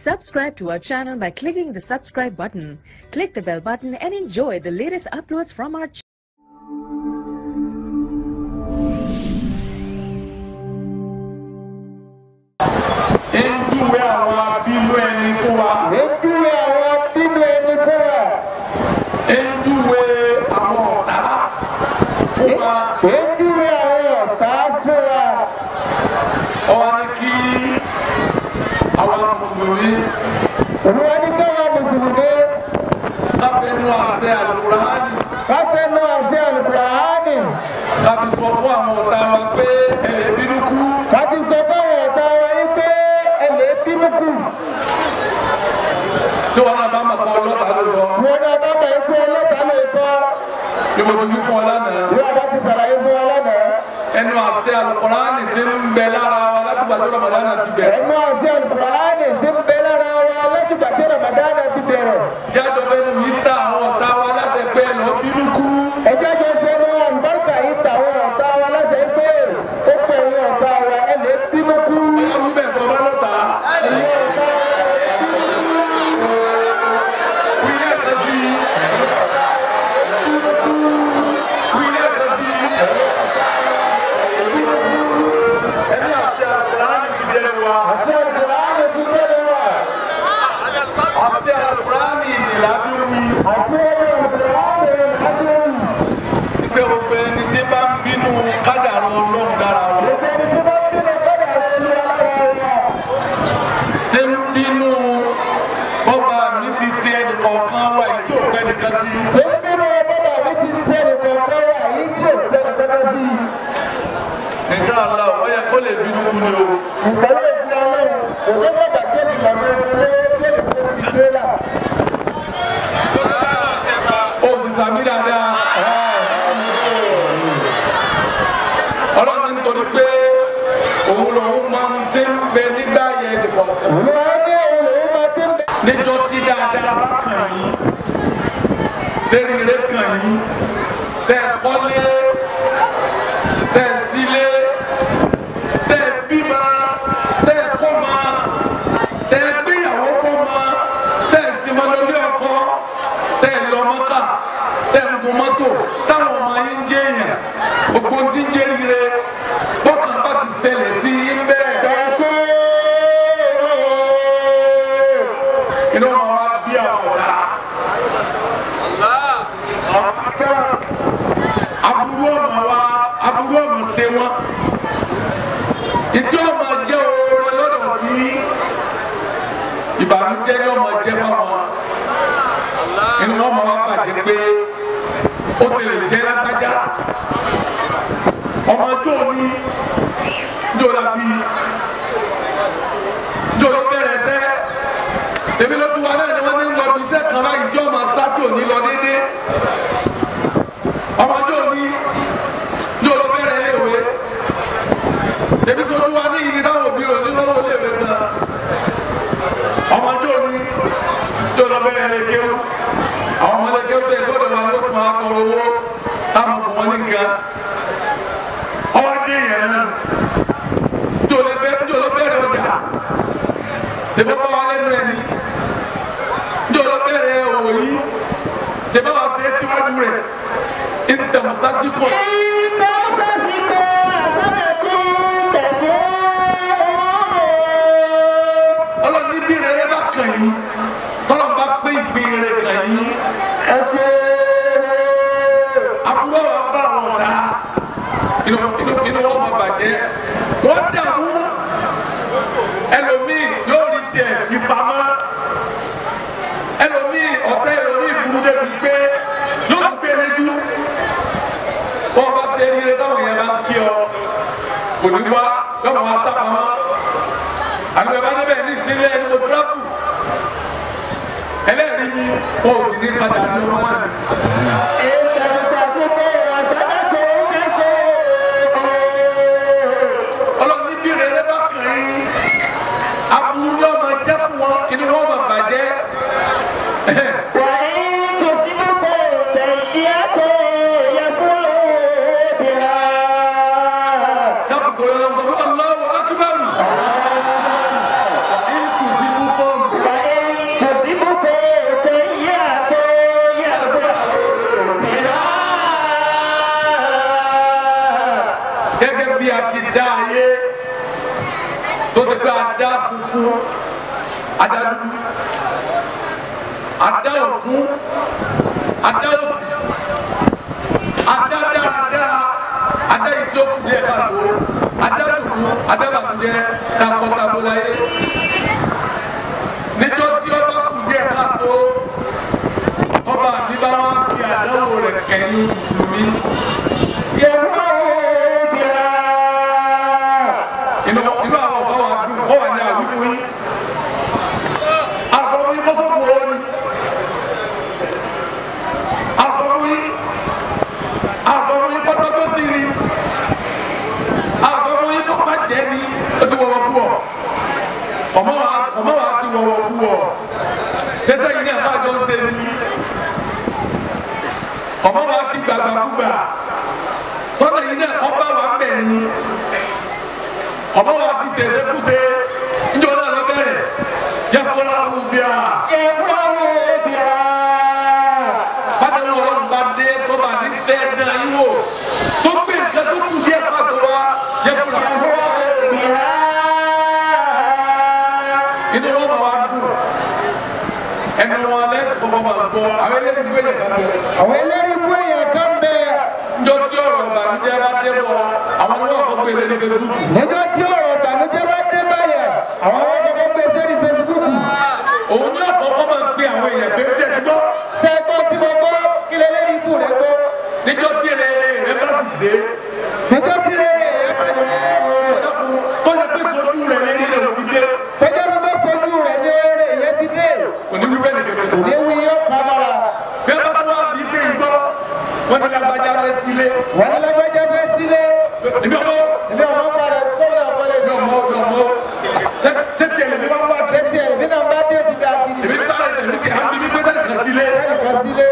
Subscribe to our channel by clicking the subscribe button. Click the bell button and enjoy the latest uploads from our channel. Njúwe àwọn abínú ẹni fún wa. Njúwe àwọn abínú ẹni fún wa. Njúwe àwọn ọ̀tá fún wa. Njúwe àwọn ọ̀tá fún wa. Ọwọ́ ní kí àwọn mùsùlùmí. Olúwa ní kí àwọn mùsùlùmí. Káfẹ́nu àṣẹ àlùkùránì. Káfẹ́nu àṣẹ àlùkùránì. Káfi sọ fún àwọn ọ̀tá wa pé ẹ lè bínú kú. Káfi sọ fún àwọn ọ̀tá wa yìí pé ẹ lè bínú kú. Tí wọn náà bá mọ̀ pé ọlọ́ta lóòótọ́. Wọn náà bá mọ̀ pé ọlọ́ta lóòótọ́. Bí mo ti wí fún ọ lánàá. Bí wọ́n bá ti ṣàlàyé fún ọ lánàá. Ẹnu àṣẹ àlùkùránì ti ń bẹ lára wa láti gbà tí Ramadan ti bẹ̀rẹ̀. Ẹnu àṣẹ àlùkùránì ti ń bẹ lára wa láti gbà tí Ramadan ti bẹ̀rẹ̀. Jájọ bẹnu yìí ta àwọn ọ̀tá wa láṣẹ pé ẹ lọ bínú kú. Ẹ jájọ bẹnu àlùbáríkà yìí ta àwọn ọ̀tá wa láṣẹ pé ó pè ní ọ̀tá wa ẹ lè bínú kú. Ọ̀yá wíbẹ̀ tó bá lọ́ta. Ẹ̀yin ọ̀tá wa ẹ bínú kú. Wílẹ̀ kan sí. Wílẹ̀ kan sí. Ẹni àti àlùkùránì ti bẹ̀rẹ̀ wa. Àti àlùkùránì ti bẹ̀rẹ̀ wa. Àti àlùkùránì ìlàbí wí. Àti àlùkùránì ìlàbí wí. Ìfẹ́ gbogbo ẹni tí bá ń bínú kádàrá Ọlọ́run dára wa. Ìfẹ́ ẹni tí bá ń bínú kádàrá Olúwa lára wa. Tí ń bínú bọ́ba mi ti ṣe ẹnì kọ̀ọ̀kan wa yìí tí ò pẹ́ nìkan sí. Tí ń bínú bọ́ba mi ti ṣe ẹnì kọ̀ọ̀kan wa yìí tí ò pẹ́ nìkan sí. Inshallah, ó yẹ kó lè bínú kú ni o. Ìgbàlẹ̀ ìgbé Ọlọ́run kò ní bàbá tí èmi lọ́mọ ẹgbẹ́ tí èmi kó síbi tírélà. Ó ti sàmì dáadáa. Ọlọ́run nítorí pé òun lòun máa ń ti ń bẹ nígbà yẹn dìbò. Olúwa ní òun lòun máa ti ń bẹ. Níjọ́ tí dáadáa bá kàn yín, tẹ́rìíre kàn yín, tẹ́ kọ́lé, tẹ́ sílé, tẹ́ bímọ, tẹ́ kọ́mọ, tẹ́ gbéyàwó fọ́mọ, tẹ́ símọ́lólé ọkọ, tẹ́ lọ Mọ́kà, tẹ́ ń gun mọ́tò, táwọn ọmọ yín ń jẹ́ èèyàn, gbogbo tí ń jẹ́ rire, bọ́kàn bá ti ṣẹlẹ̀ sí yín bẹ́ẹ̀. Inú ọmọ wa bí àwọn ọ̀tá. Aburú ọmọ wa, aburú ọmọ ṣe wọn. Ìtí ọmọ jẹ́ oore lọ́dọ̀ tí ìbànújẹ́ ní ọmọ jẹ́ fáwọn. Inú ọmọ wa bàjẹ́ pé ó ti lè jẹ́ látájá. Ọmọ jó ní jó la fi jó ló bẹ̀rẹ̀ sẹ́. Èmi ló dùn wa náà ni wọ́n ti ń lọ bí iṣẹ́ kan báyìí tí ọmọ sá tí ò ní lọ déédéé. Ọmọ jó ní jó ló bẹ̀rẹ̀ léwe. Èmi tó dùn wa ní ìní táwọn òbí rẹ̀ ní lọ́wọ́ léwe sàn. Ọmọ jó ní jó ló bẹ̀rẹ̀ lé kéwú. Àwọn ọmọ lé kéwú tẹ̀ sọ́dọ̀ wa ni ó tún máa tọrọ owó táwọn kò wọ́n ní nǹkan. Ọwọ́ dé yẹn náà. Jó ló bẹ̀rẹ̀ ọjà. Ṣèbí bá wa lẹ́nu ẹ̀ ní njẹ́ o bẹ̀rẹ̀ òwò yìí ṣèbí wa ṣe é síwájú rẹ̀ ìtẹ̀mùsásíkò. Ìtẹ̀mùsásíkò àfẹ́rẹ́ tún tẹ̀sán. Ọlọ́run níbi rere bá kàn yín tọ́lọ́ bá pé ìpín rere kàn yín. Ẹ ṣe. Àbúrò wa bá àwọn ọ̀tá inú wọn máa bàjẹ́ wọ́n dààmú ẹlòmíì yóò rí tiẹ̀ fi pamọ́ ẹlòmíì ọ̀tá ẹlòmíì burú débi pé yóò gbé lójú wọ́n bá ṣe eré táwọn yẹn bá ń kí ọ kò ní wá lọ́mọ wa sá pamọ́ àgbẹ̀ bá débẹ̀ ní ìsílẹ̀ ẹni mo tíráfù ẹlẹ́rìí ni wọn ò sì ní padà ní ọmọ náà. Ọlọ́run ní bí rere bá kàn yín aburú ni ọmọ jẹ́ fún wọn inú wọn máa bàjẹ́. Dákun tó yọ lọ́wọ́ sọ pé Allahu Akbar. Ìtùsí púpọ̀. bí a ti dá ayé tó ti pé a dá funfun, a dá dúdú, a dá ọ̀tún, a dá òsì, a dá dáadáa, a dá ìjókòó díẹ̀ káàtó, a dá dùkú, a dá bàtújẹ́, takọtabo láyé. Níjọ́ tí ọba kù díẹ̀ káàtó, tọ́ba mi bá wá fi àdánwò rẹ̀ kẹ́yìn mùsùlùmí. Inú àwọn ọ̀tọ́ wa dùn, wọ́n wà ní àwíkú yín. Àfọwọ́ yín kọ́sọ́kù owó ni. Àfọwọ́ yín kọ́tọ́tọ́ sí ni. Àfọwọ́ yín kọ́pá jẹ́ ni ó ti wọ̀wọ̀ kú ọ̀. Ọmọ wa ti wọ̀wọ̀ kú ọ̀. Sẹ́sẹ́ yìí ní àfáàjọ ń ṣe ni. Ọmọ wa ti gbàgbàkúgbà. Sọ́nà yìí náà ọba wa bẹ̀ ni. Ọmọ wa ti ṣẹ̀ṣẹ̀ kúṣe. Njọ́ náà lọ bẹ̀rẹ̀. Yẹ fọlá wù bíà. Bàtà wọn lọ bá dé tó bá ní fẹ́ dán yín wò. Tó gbé nǹkan tó kù díẹ̀ pàtó wa. Yẹ fọlá wù bíà. Inú wọn bá wa dùn. Ẹnu wọn lẹ́sìn kọ́ máa gbọ́. Àwọn ẹlẹ́rìí gbé nìkan bẹ̀. Àwọn ẹlẹ́rìí bú èèyàn kan bẹ̀. Njọ́ tí ọ̀rọ̀ ìbànújẹ́ bá dé bọ̀, àwọn ni wọ́n kọ́ gbé lórí Facebook. Níjọ́ tí ọ̀rọ̀ ìbànújẹ́ bá dé báyà, àwọn wọ́n kọ́kọ́ gbé sórí Facebook. Òun ní ọ̀kọ̀ọ̀kọ́ máa gbé àwọn èèyàn pé ṣé ẹ ti gbọ́. Ṣé ẹ gbọ́ tí mo gbọ́ kí lẹ́lẹ́rìí bú rẹ gbọ́? Níjọ́ tí èrè rẹ bá sì dé. Níjọ́ tí èrè rẹ bá dé. Tó yẹ pé sojú rẹ lérí rẹ òbí dé. Tọ́jọ́ tó bá sojú rẹ ní eré yẹn ti dé. Kò ní wí bẹ́ẹ̀ ni kẹ̀kẹ́. Kò ní wí yóò pamọ́ra. Bí wọ́n bá tó wá bí pé ń gbọ́, wọ́n ní lágbájá fẹ́ sílé. Wọ́n ní lágbájá fẹ́ sílé. Èmi ọmọ. Èmi ọmọ padà sọ́ọ̀nà àkọlẹ̀. Èmi ọmọ èmi ọmọ. Ṣé tiẹ̀ lèmi wá wá? Ṣé tiẹ̀ lèmi náà bá dé ti da kiri? Èmi sáré tẹ̀mí kí á bí mi pé sẹ́ni kan sílé. Sẹ́ni kan sílé.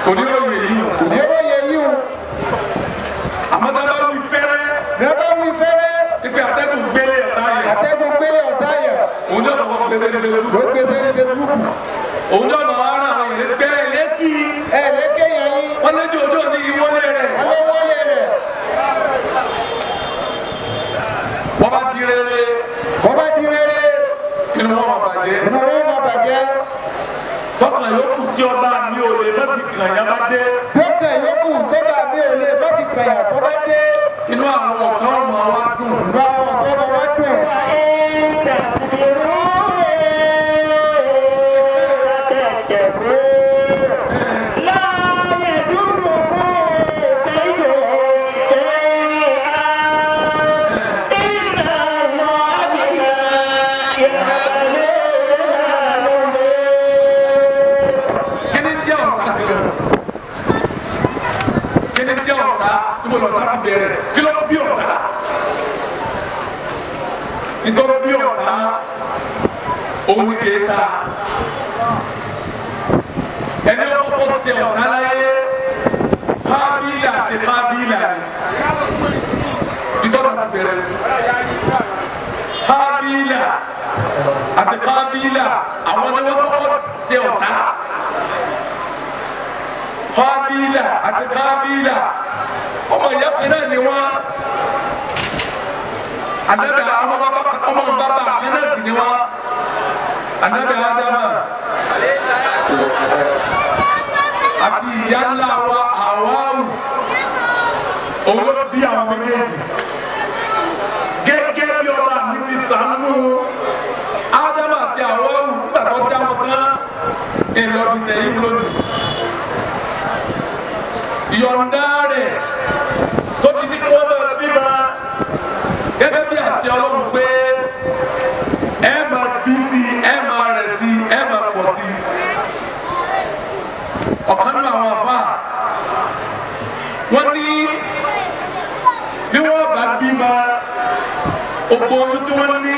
Kò ní ròyìn èyí o. Kò ní ròyìn èyí o. Àmọ́ tá a bá wí fẹ́rẹ́. Bí a bá wí fẹ́rẹ́. Ipe atẹ́gùn gbélé ọ̀tá yẹn. Atẹ́gùn gbélé ọ̀tá yẹn. Òun ní ọ̀nà kan gbélé ní Facebook. Ló gbé sẹ́ni Facebook. Òun ní ọ̀nà ara àwọn èèyàn pé lẹ́kì. Ẹ lẹ́kẹ̀ yẹn yín. Wọ́n lójú ojú òní ìwọlé rẹ̀. Wọ́n lé wọlé rẹ̀. Wọ́n bá di rere. Wọ́n bá di rere. Inú wọn máa bàjẹ́. Inú wọn máa bàjẹ́. Tọkàn yòókù tí ọba mi ò lè má fi kàn yá bá dé. Tọkàn yòókù tọ́ba mi ò lè má fi kàn yá tó bá dé. Inú àwọn ọ̀tá ọmọ wa dùn. Inú àwọn ọ̀tá ọmọ wa dùn. Kí ni jẹ́ ọ̀tá gan-an? Kí ni jẹ́ ọ̀tá? Níbo lọ̀tá ti bẹ̀rẹ̀? Kí ló bí ọ̀tá? Nítorí bí ọ̀tá, òun ni kèéta. Ẹni ọkọ̀ ṣe ọ̀tá láyé, Hábílà àti Kábílà ni. Nítorí ti bẹ̀rẹ̀. Hábílà àti Kábílà, àwọn ni wọ́n kọ́kọ́ ṣe ọ̀tá. Hábílà àti Kábílà, ọmọ ìyá kan náà ni wọ́n. Ànábì ọmọ bàbá kan náà sì ni wọ́n. Ànábì Ádámà àti ìyá ńlá wa Àwáwù, òun ló bí àwọn méjèèjì. Gẹ́gẹ́ bí ọba mi ti sànú Ádámà àti Àwáwù nígbà tó dá wọn tán, ìlọbi tẹ̀yìn lónìí. Ìyọ̀ǹda rẹ̀ tó ti ní kí wọ́n máa bímọ gẹ́gẹ́ bí àṣẹ Ọlọ́run pé ẹ máa bí sí i, ẹ máa rẹ̀ sí i, ẹ máa pọ̀ sí i. Ọ̀kan nínú àwọn àfáà wọ́n ní bí wọ́n bá bímọ ògbó oyún tí wọ́n ní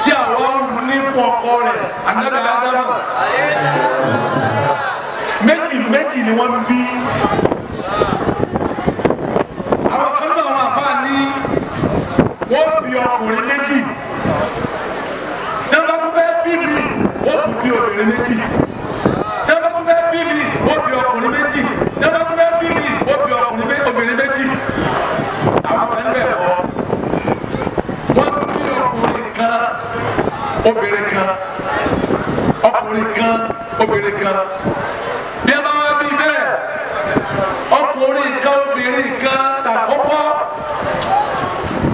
tí àwọn ọ̀hún ní fún ọkọ rẹ̀ Ànábì Ádámù méjì méjì ni wọ́n bí. Àwọn kan náà àwọn àfáà ní wọ́n bí ọkùnrin méjì, tí wọ́n bá tún fẹ́ bí mi wọ́n tún bí obìnrin méjì, tí wọ́n bá tún fẹ́ bí mi wọ́n bí ọkùnrin méjì, tí wọ́n bá tún fẹ́ bí mi wọ́n bí ọkùnrin obìnrin méjì. obìnrin kan, ọkùnrin kan, obìnrin kan. Bí a bá wá bí bẹ́ẹ̀, ọkùnrin kan, obìnrin kan tàkọ́kọ́,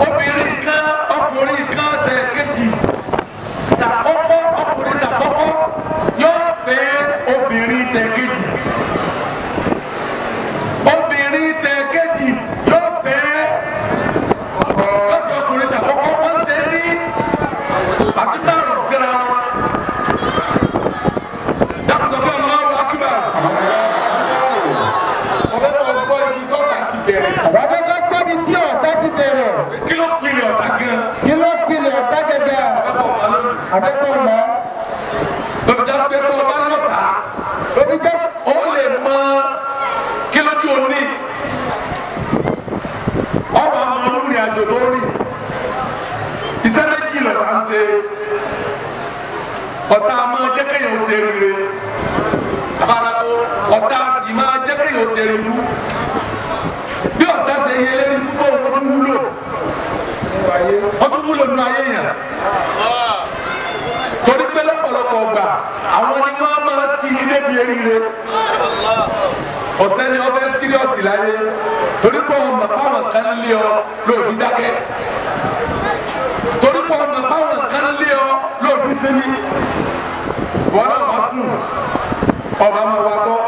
obìnrin kan, ọkùnrin kan tẹ̀kejì, tàkọ́kọ́, ọkùnrin tàkọ́kọ́ yóò fẹ́ obìnrin tẹ̀kejì, obìnrin tẹ̀kejì yóò fẹ́ ọkùnrin tàkọ́kọ́. Wọ́n ṣe ní àtúntàrò fẹ́ra wọn. Dákùtọ̀ bí Allahu Akbar. Ọ̀bẹ tó gbọ́ ibi tọ́ta ti bẹ̀rẹ̀. Bàbá ká gbọ́ ní tí ọ̀tá ti bẹ̀rẹ̀. Kí ló pinnu ọ̀tá gan? Kí ló pinnu ọ̀tá gẹ́gẹ́? Àbẹ́kọ̀ mọ́. Lọ́bi já pé tó o bá lọ́ta. Lọ́bi já. Ó lè mọ kí lójú òní. Ọba àmọ́ olórí àjò tó rìn. Iṣẹ́ méjì lọ̀tá ń ṣe. Ọ̀tá máa jẹ́ kéèyàn ó ṣe rere. Abalako ọ̀tá sì máa jẹ́ kéèyàn ó ṣe rere. Bí ọ̀tá ṣe yẹ lérí ikú tó wọ́n tún wúlò. Wọ́n tún wúlò nínú ayé yẹn. Torí pé lọ́pọ̀lọpọ̀ ọgbà àwọn ni wọ́n máa ti ní débi eríire. Ọ̀sẹ́ ni wọ́n fẹ́ síríọ̀sì láyé. Torí pé ọmọ báwọn kan lé ọ lóòbí dákẹ́. Torí pé ọmọ báwọn kan lé ọ lóòbí sẹ́ni. Wọ́n náà bá sùn, ọba máa wá tọ́.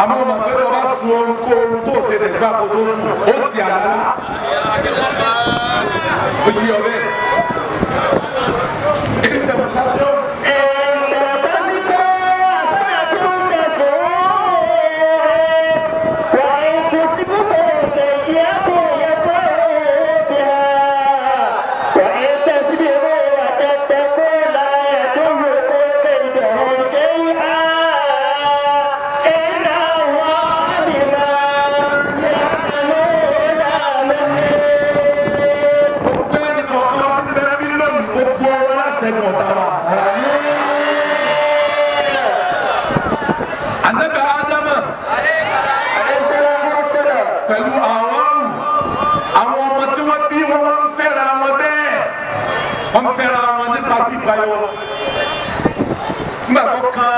Àmọ́ ọmọ pé tó bá sun oorun kó oorun tó ṣe tẹ̀gbá kó tó sùn, ó sì àlàlá. Ó yí ọ bẹ́ẹ̀. Ànábì Ádámà pẹ̀lú àwọn ọmọ tí wọ́n bí wọ́n wọ́n ń fẹ́ra wọn bẹ́ẹ̀, wọ́n ń fẹ́ra wọn nípa sí ìpayọ. Nígbà tó kan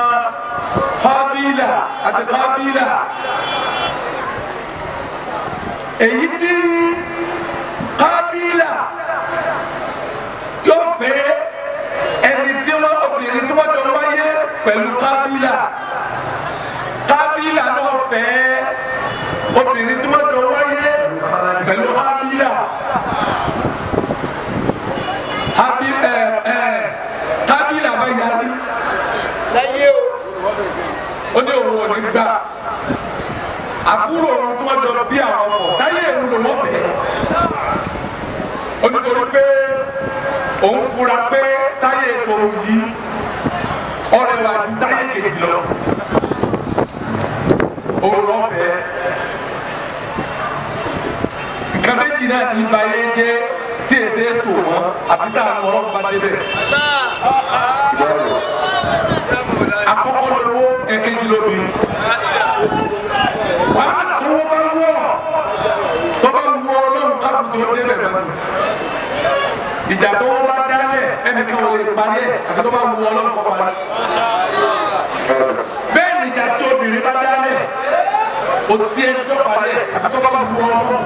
Hábílà àti Kábílà, èyí tí Kábílà yóò fẹ́ ẹni tí wọ́n obìnrin tí wọ́n jọ wáyé pẹ̀lú Kábílà. Kábílà náà fẹ́ obìnrin tí wọ́n jọ wáyé pẹ̀lú Hábílà. Kábílà bá yarí. Láyé o. Ó ní òun ò ní gbà. Àbúrò òun tí wọ́n jọ bí àwọn ọmọ táyé òun ló wọ́n fẹ́. Ó nítorí pé òun fura pé táyé tòun yìí ọ̀rẹ́ wa ju táyé kejì lọ. Òun lọ fẹ́. Nǹkan méjì náà ní ìbáyé jẹ́ tí èsè tò wọ́n àbí tá a nù ọlọ́run bá débẹ̀. Àkọ́kọ́ lówó, ẹ̀kejì lóbi. Wàhálà tó wọ́n bá wọ̀ tó bá wọ ọlọ́run káfíńtì ó débẹ̀ mọ́ni. Ìjà tó wọ́n bá dálẹ̀ ẹnìkan ò lè parí ẹ̀ àfi tó bá wọ ọlọ́run kọ́ parí. Bẹ́ẹ̀ ni ìjà tí obìnrin bá dálẹ̀ kò sí ẹni tó parí ẹ̀ àfi tó bá wọ ọlọ́run.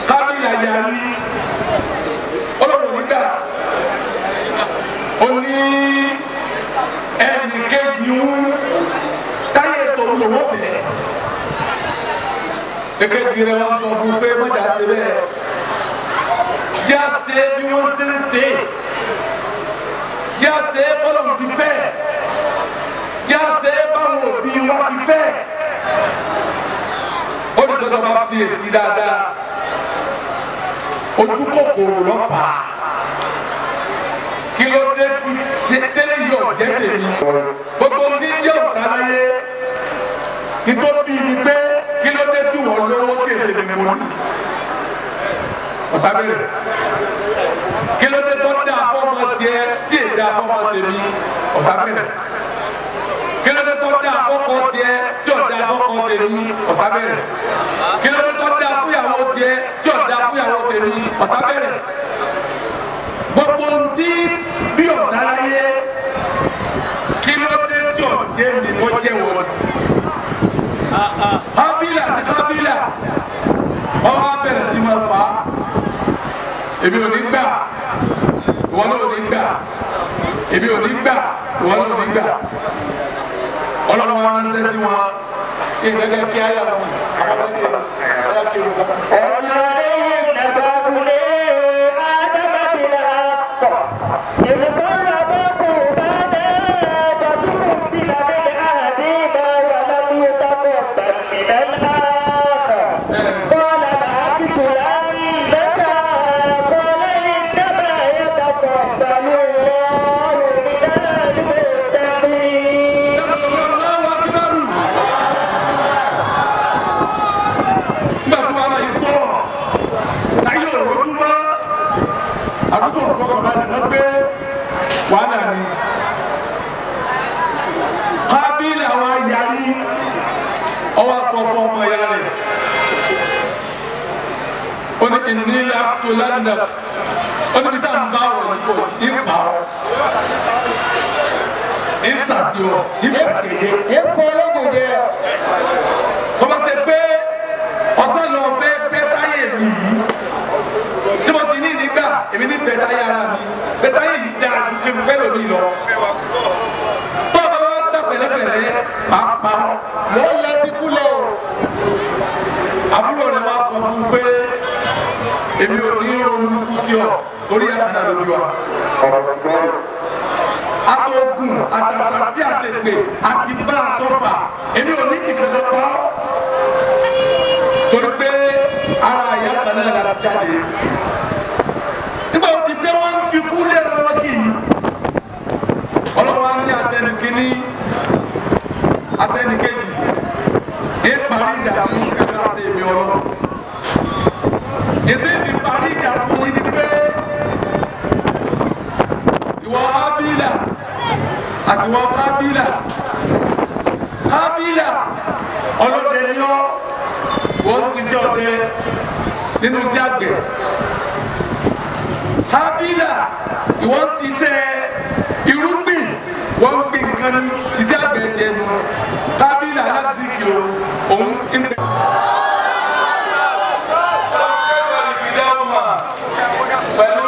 Kábílà yarí ọlọ́run nígbà ó ní ẹnì kejì ń táyé tòun lòun ọ̀fẹ́. Èkejì rẹ̀ wá sọ fún un pé mọ̀jà ṣe bẹ́ẹ̀. Yá ṣe bí wọ́n ti ń ṣe. Yá ṣe bọ́lọ̀ ti fẹ́. Yá ṣe báwọn òbí wa ti fẹ́. Ó ní tọ́jọ́ bá fi èsì dáadáa. Ojú kòkòrò ló fà á. Kí ló dé tí tẹ́lẹ̀ yọ̀ jẹ́ tèmi? Gbogbo tí ń yọ̀ ọ̀tá láyé. Nítorí ni pé kí ló dé tí wọ́n lówó tí èdè mi mú ní? Ọ̀tá bẹ̀rẹ̀. Kí ló dé tó dá fọ́mọ tiẹ̀ tí èdè afọ́mọ tèmi? Ọ̀tá bẹ̀rẹ̀. Kí ló dé tó dá fọ́kọ tiẹ̀ tí ò dá fọ́kọ tèmi? Ọ̀tá bẹ̀rẹ̀. Kí ló dé tó dá fúyàwó tiẹ̀ tí ò dá fúyàwó tèmi? Ọ̀tá Ọ̀tá bẹ̀rẹ̀ gbogbo ntí bí ọ̀tá láyé kí ló dé tí ọ̀jẹ̀ mi tó jẹ́ wọ́n. Hábílà àti Kábílà ọwọ́ abẹ́rẹ́ sí máa fà á. Èmi ò ní gbà, ìwọ náà ò ní gbà. Èmi ò ní gbà, ìwọ náà ò ní gbà. Ọlọ́run wa ń tẹ́sí wọn. Kí n gẹ́gẹ́ kí ayé àwọn àbábẹ́ kí ayé kí o. وعليهم نبأ بني آدم بالحق إذ قربا قربانا فتقبل من أحدهما ولم يتقبل من الآخر قال لأقتلنك قال إنما يتقبل الله من المتقين. Allahu Akbar. Nígbà tí wàhálà yìí pọ̀, táyé òrojú mọ́, àdúgbò ọ̀fọ̀kànbalẹ̀ lọ pé wàhálà ni. Kábílà wa yarí, ọwọ́ sọ fún ọmọ ìyá rẹ̀. Ó ní ìnílá tó lánàá, ó ní bí tá à ń bá ọ̀rọ̀ yìí bọ̀, ìpa ọ́, ìsàtì ọ́, ìfàkèyé Efo ológun jẹ. tọ́ba ṣe pé ọ̀sán lọ fẹ́ fẹ́ táyé mi yìí tí mo sì ní nígbà èmi ní fẹ́ táyé ara mi fẹ́ táyé yìí dáa ju kí n fẹ́ lòmí lọ. Tọ́ba wa gbà pẹ̀lẹ́pẹ̀lẹ́ pàápàá Yóò láti kú lọ. àbúrò rẹ̀ wá sọ fún un pé èmi ò ní ronú kú sí ọ torí àkànnà lójú wa. Àtọ̀gùn àtàsàsí àtẹ̀pè àti bá àtọ́fà èmi ò ní ìkẹ̀kẹ́ pa ọ́ torí pé ara ìyá kan náà la jáde. Nígbà wo ti pé wọ́n ń fi kú lé lọ́wọ́ kì í. Ọlọ́wọ́ á ní atẹnikíní atẹnikejì ní parí ìjà fún ẹgbẹ́ àti èmi ọlọ́run. Ètò ìfi parí ìjà fún yín ni pé ìwọ Ábílà àti ìwọ Kábílà. Kábílà ọlọ́dẹ ni ọ́, wọ́n ń ṣiṣẹ́ ọdẹ nínú iṣẹ́ àgbẹ̀. Kábílà ìwọ ń ṣiṣẹ́ irúgbìn, wọ́n ń gbìn nǹkan ní iṣẹ́ àgbẹ̀ tiẹ̀ nu. Kábílà aládìgì o, òun ń bẹ. Pẹ̀lú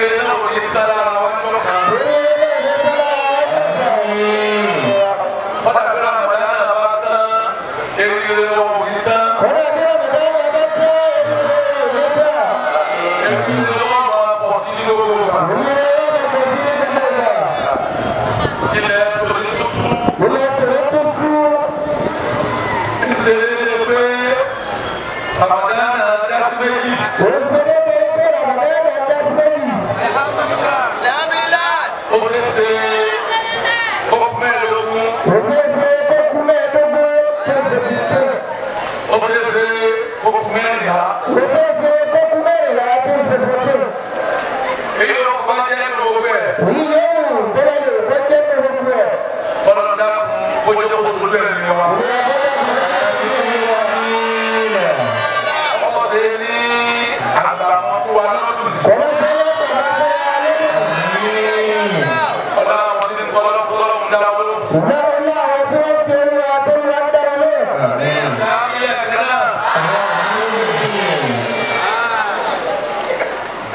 Eré náà ò ní tán lára wájú ọ̀kan. Kọ́dà bí Ramadan bá tán, eré wọn ò ní tán. Eré wọn máa pọ̀ sí ní gbogbo ìgbà. Ilẹ̀ tòní tuntun. Nítorí pé Ramadan dá sí méjì. Ó ṣe é ṣe ó kú mẹ́ẹ̀ẹ́dógún. Ó ṣe é ṣe ó kú mẹ́rìnlá. Èyí ló kọ́ bá jẹ́ nínú owó ẹ̀. Kọ́lọ́ dá fún kójú kó sojú ẹ̀mí wa. Wọ́n ṣe ní àgbà wọn fún wa lọ́dún yìí. Ọlá àwọn tí ń kọ́ lọ́dún dá wọn lóhùn. Ilé ẹ̀kẹ́ náà.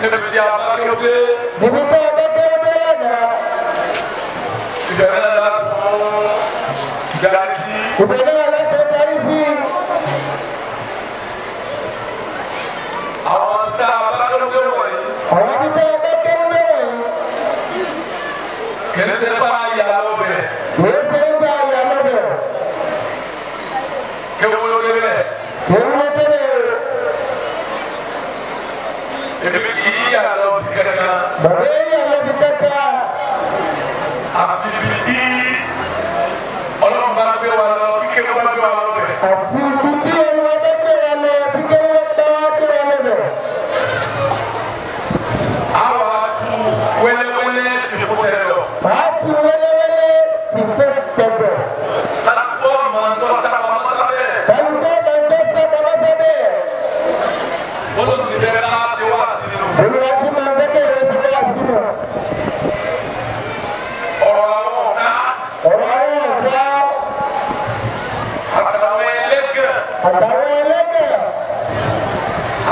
Níbi tí a bá kí ó dé, Níbi tó o bá kéré dé lánàá, ìbẹ̀rẹ̀ náà láti mú gàrí sí. ìbẹ̀rẹ̀ náà láti darí sí. Àwọn tá a bá kí ó dé wọ̀nyí, Àwọn ibi tó o bá kéré dé wọ̀nyí, kì í ṣe bá a yà lọ́bẹ̀. kìí ṣe ń bá àyà lọ́bẹ̀, Kéwọ́n ló dé bẹ́ẹ̀. kìí wọ́n débẹ̀ o. Èmi kì í yà lọ bí kankan. Bàbá yà lọ́bi kankan, Àfi ibi tí Ọlọ́run bá gbé wa lọ, kíkéwé bá gbé wa lọ bẹ̀. àfi ibi tí Olúwa bá gbé wa lọ, tí kéwọ́n bá wá gbé wa lọ́bẹ̀. A wà á tu wẹ́lẹ́wẹ́lẹ́ tì fún tẹ lọ. Màá tu wẹ́lẹ́wẹ́lẹ́ tì fún tẹ̀bọ̀. Kálukú ọmọ tó sábà mọ́ sábẹ́. Kálukú ọmọ tó sábà mọ́ sábẹ́. Olóhùn ti fẹ́ ká ti wá sí nínú. Olúwa ti máa fẹ́ kéèyàn ṣe wá sínú. Ọ̀rọ̀ àwọn ọ̀tá Ọ̀rọ̀ àwọn ọ̀tá àtàwọn ẹlẹ́gàn àtàwọn ẹlẹ́gàn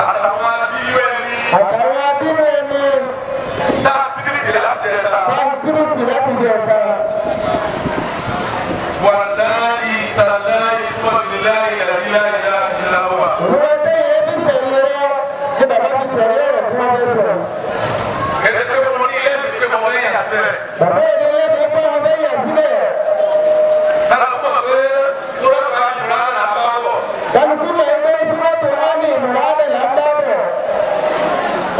àtàwọn abíyú ẹni àtàwọn abínú ẹni tá a tìrìtì láti ẹ̀ta. pàǹtírìtì láti jẹ ọ̀tá. Wàláyì tàláyì sọ́ọ̀lì láyì láyì láyì wà. Olúwa tẹ́yẹ fi sẹ̀rí ọ̀rọ̀ ní bàbá fi sẹ̀rí ọ̀rọ̀ tí wọ́n fẹ́ sọ̀rọ̀. Kẹ̀sẹ̀ pé mo ní lẹ́bi pé mo fẹ́ yà sẹ́rẹ̀. Bàbá yẹn ní lẹ́bi pé wọ́n fẹ́ yà síbẹ̀. Kálukú mọ̀ pé sọ́ọ̀tù àjùlá là bá bọ̀. Kálukú mọ̀ ẹgbẹ́ síwájú Áni Ìmùránì là ń bá bọ̀.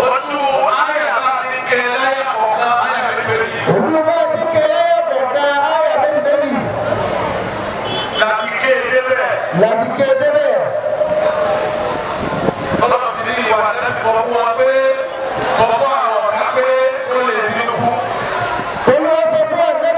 Ojú ayà bá ti kẹ láyà kọ̀ọ̀kan ayà méjì Ojú bá ti kẹlẹ́ kọ̀ọ̀kan áyà méjì méjì láti ké débẹ̀. làbí ké débẹ̀. Tọ́lá ti ní ìwà lẹ́nu sọ fún wa pé sọ fún àwọn ọ̀gá pé ó lè dín kú. Olúwa sọ fún àtẹ́bí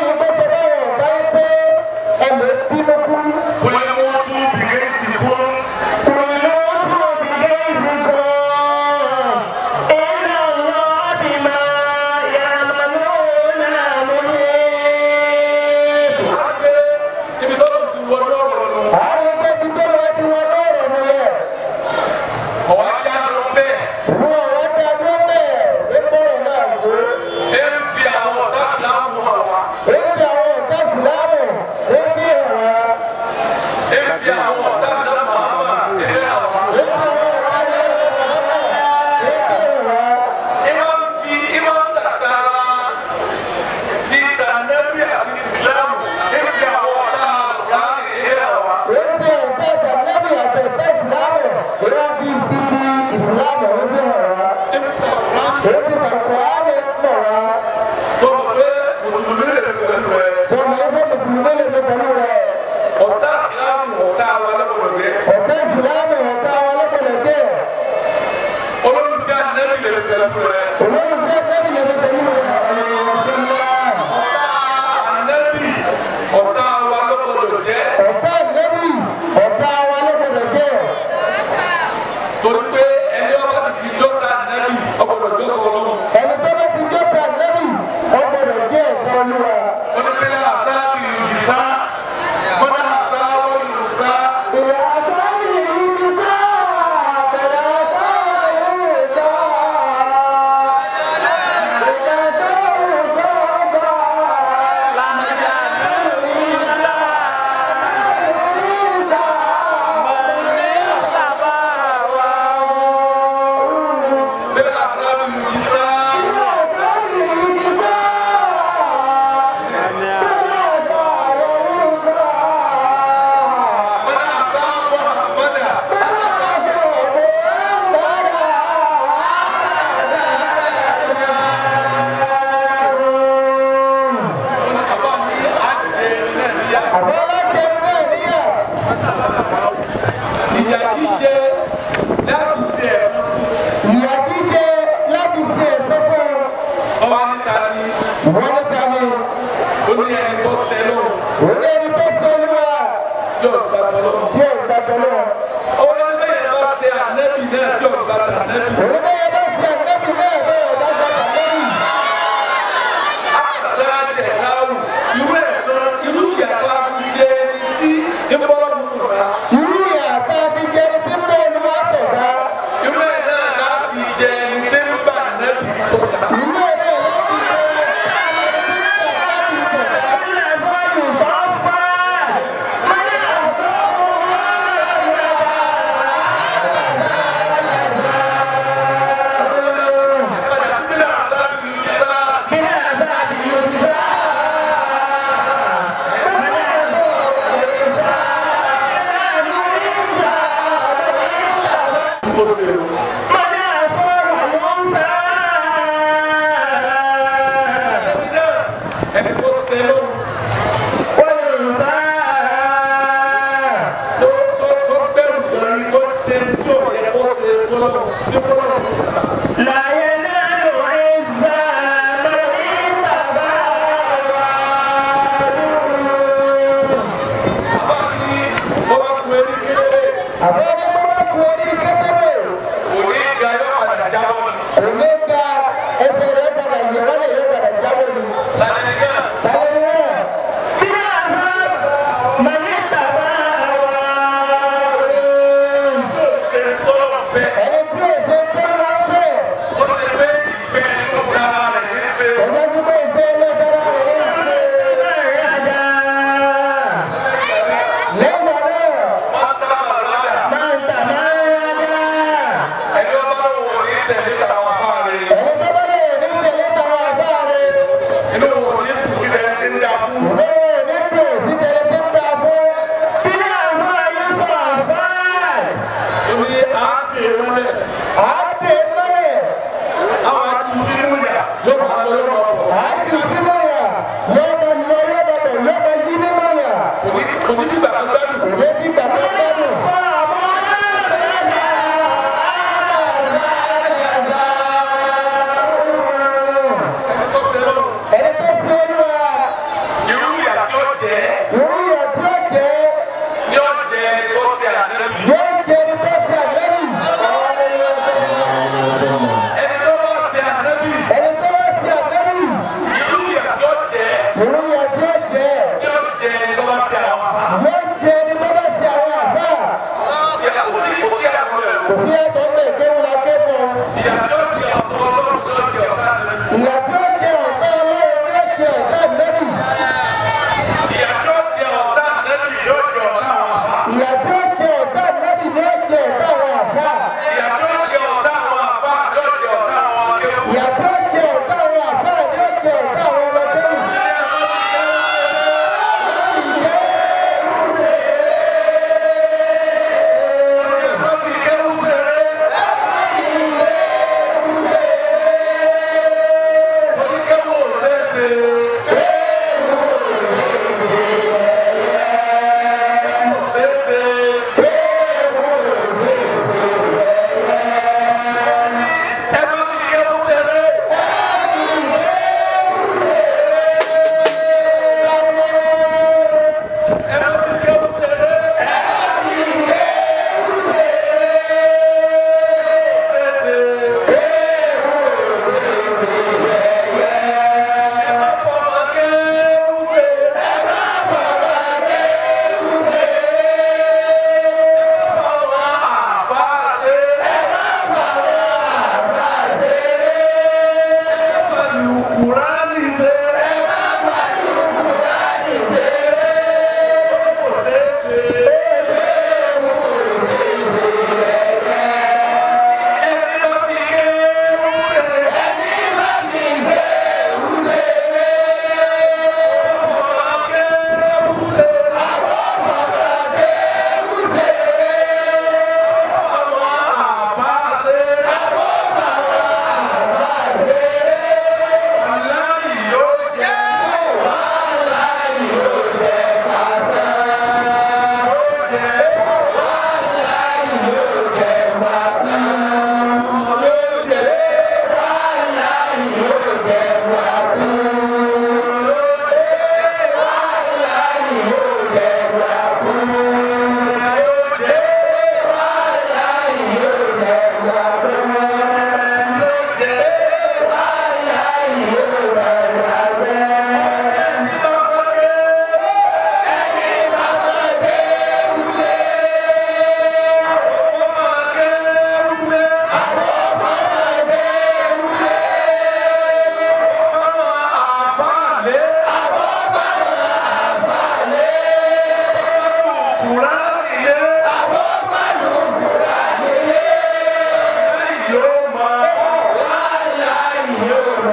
Wọ́n ní ta ni? Ó ní ẹni tó tẹ lọ́wọ́. Ó ní ẹni tó ṣe Olúwa. Tí ò gbà tọ́lọ́. Tí ò gbà tọ́lọ́. Ó ní bẹ́ẹ̀ bá ṣe ànẹ́bì náà tí ò gbà tànẹ́bì. Ó ní bẹ́ẹ̀ bá ṣe ànẹ́bì náà bẹ́ẹ̀ ò bá gbà tànẹ́bì. Irú ìyàtọ̀ àbújẹ ẹni tí ń bọ́lọ́ mú sọ̀tà. Irú ìyàtọ̀ àbújẹ ẹni tí ń bọ́ Olúwa sọ̀tà. Irú ẹ̀ náà láti jẹ ẹni tí ń bà nẹ́bì sọ̀tà. Irú ẹ̀ náà láti jẹ ẹni tí ń bà nẹ́bì sọ̀tà.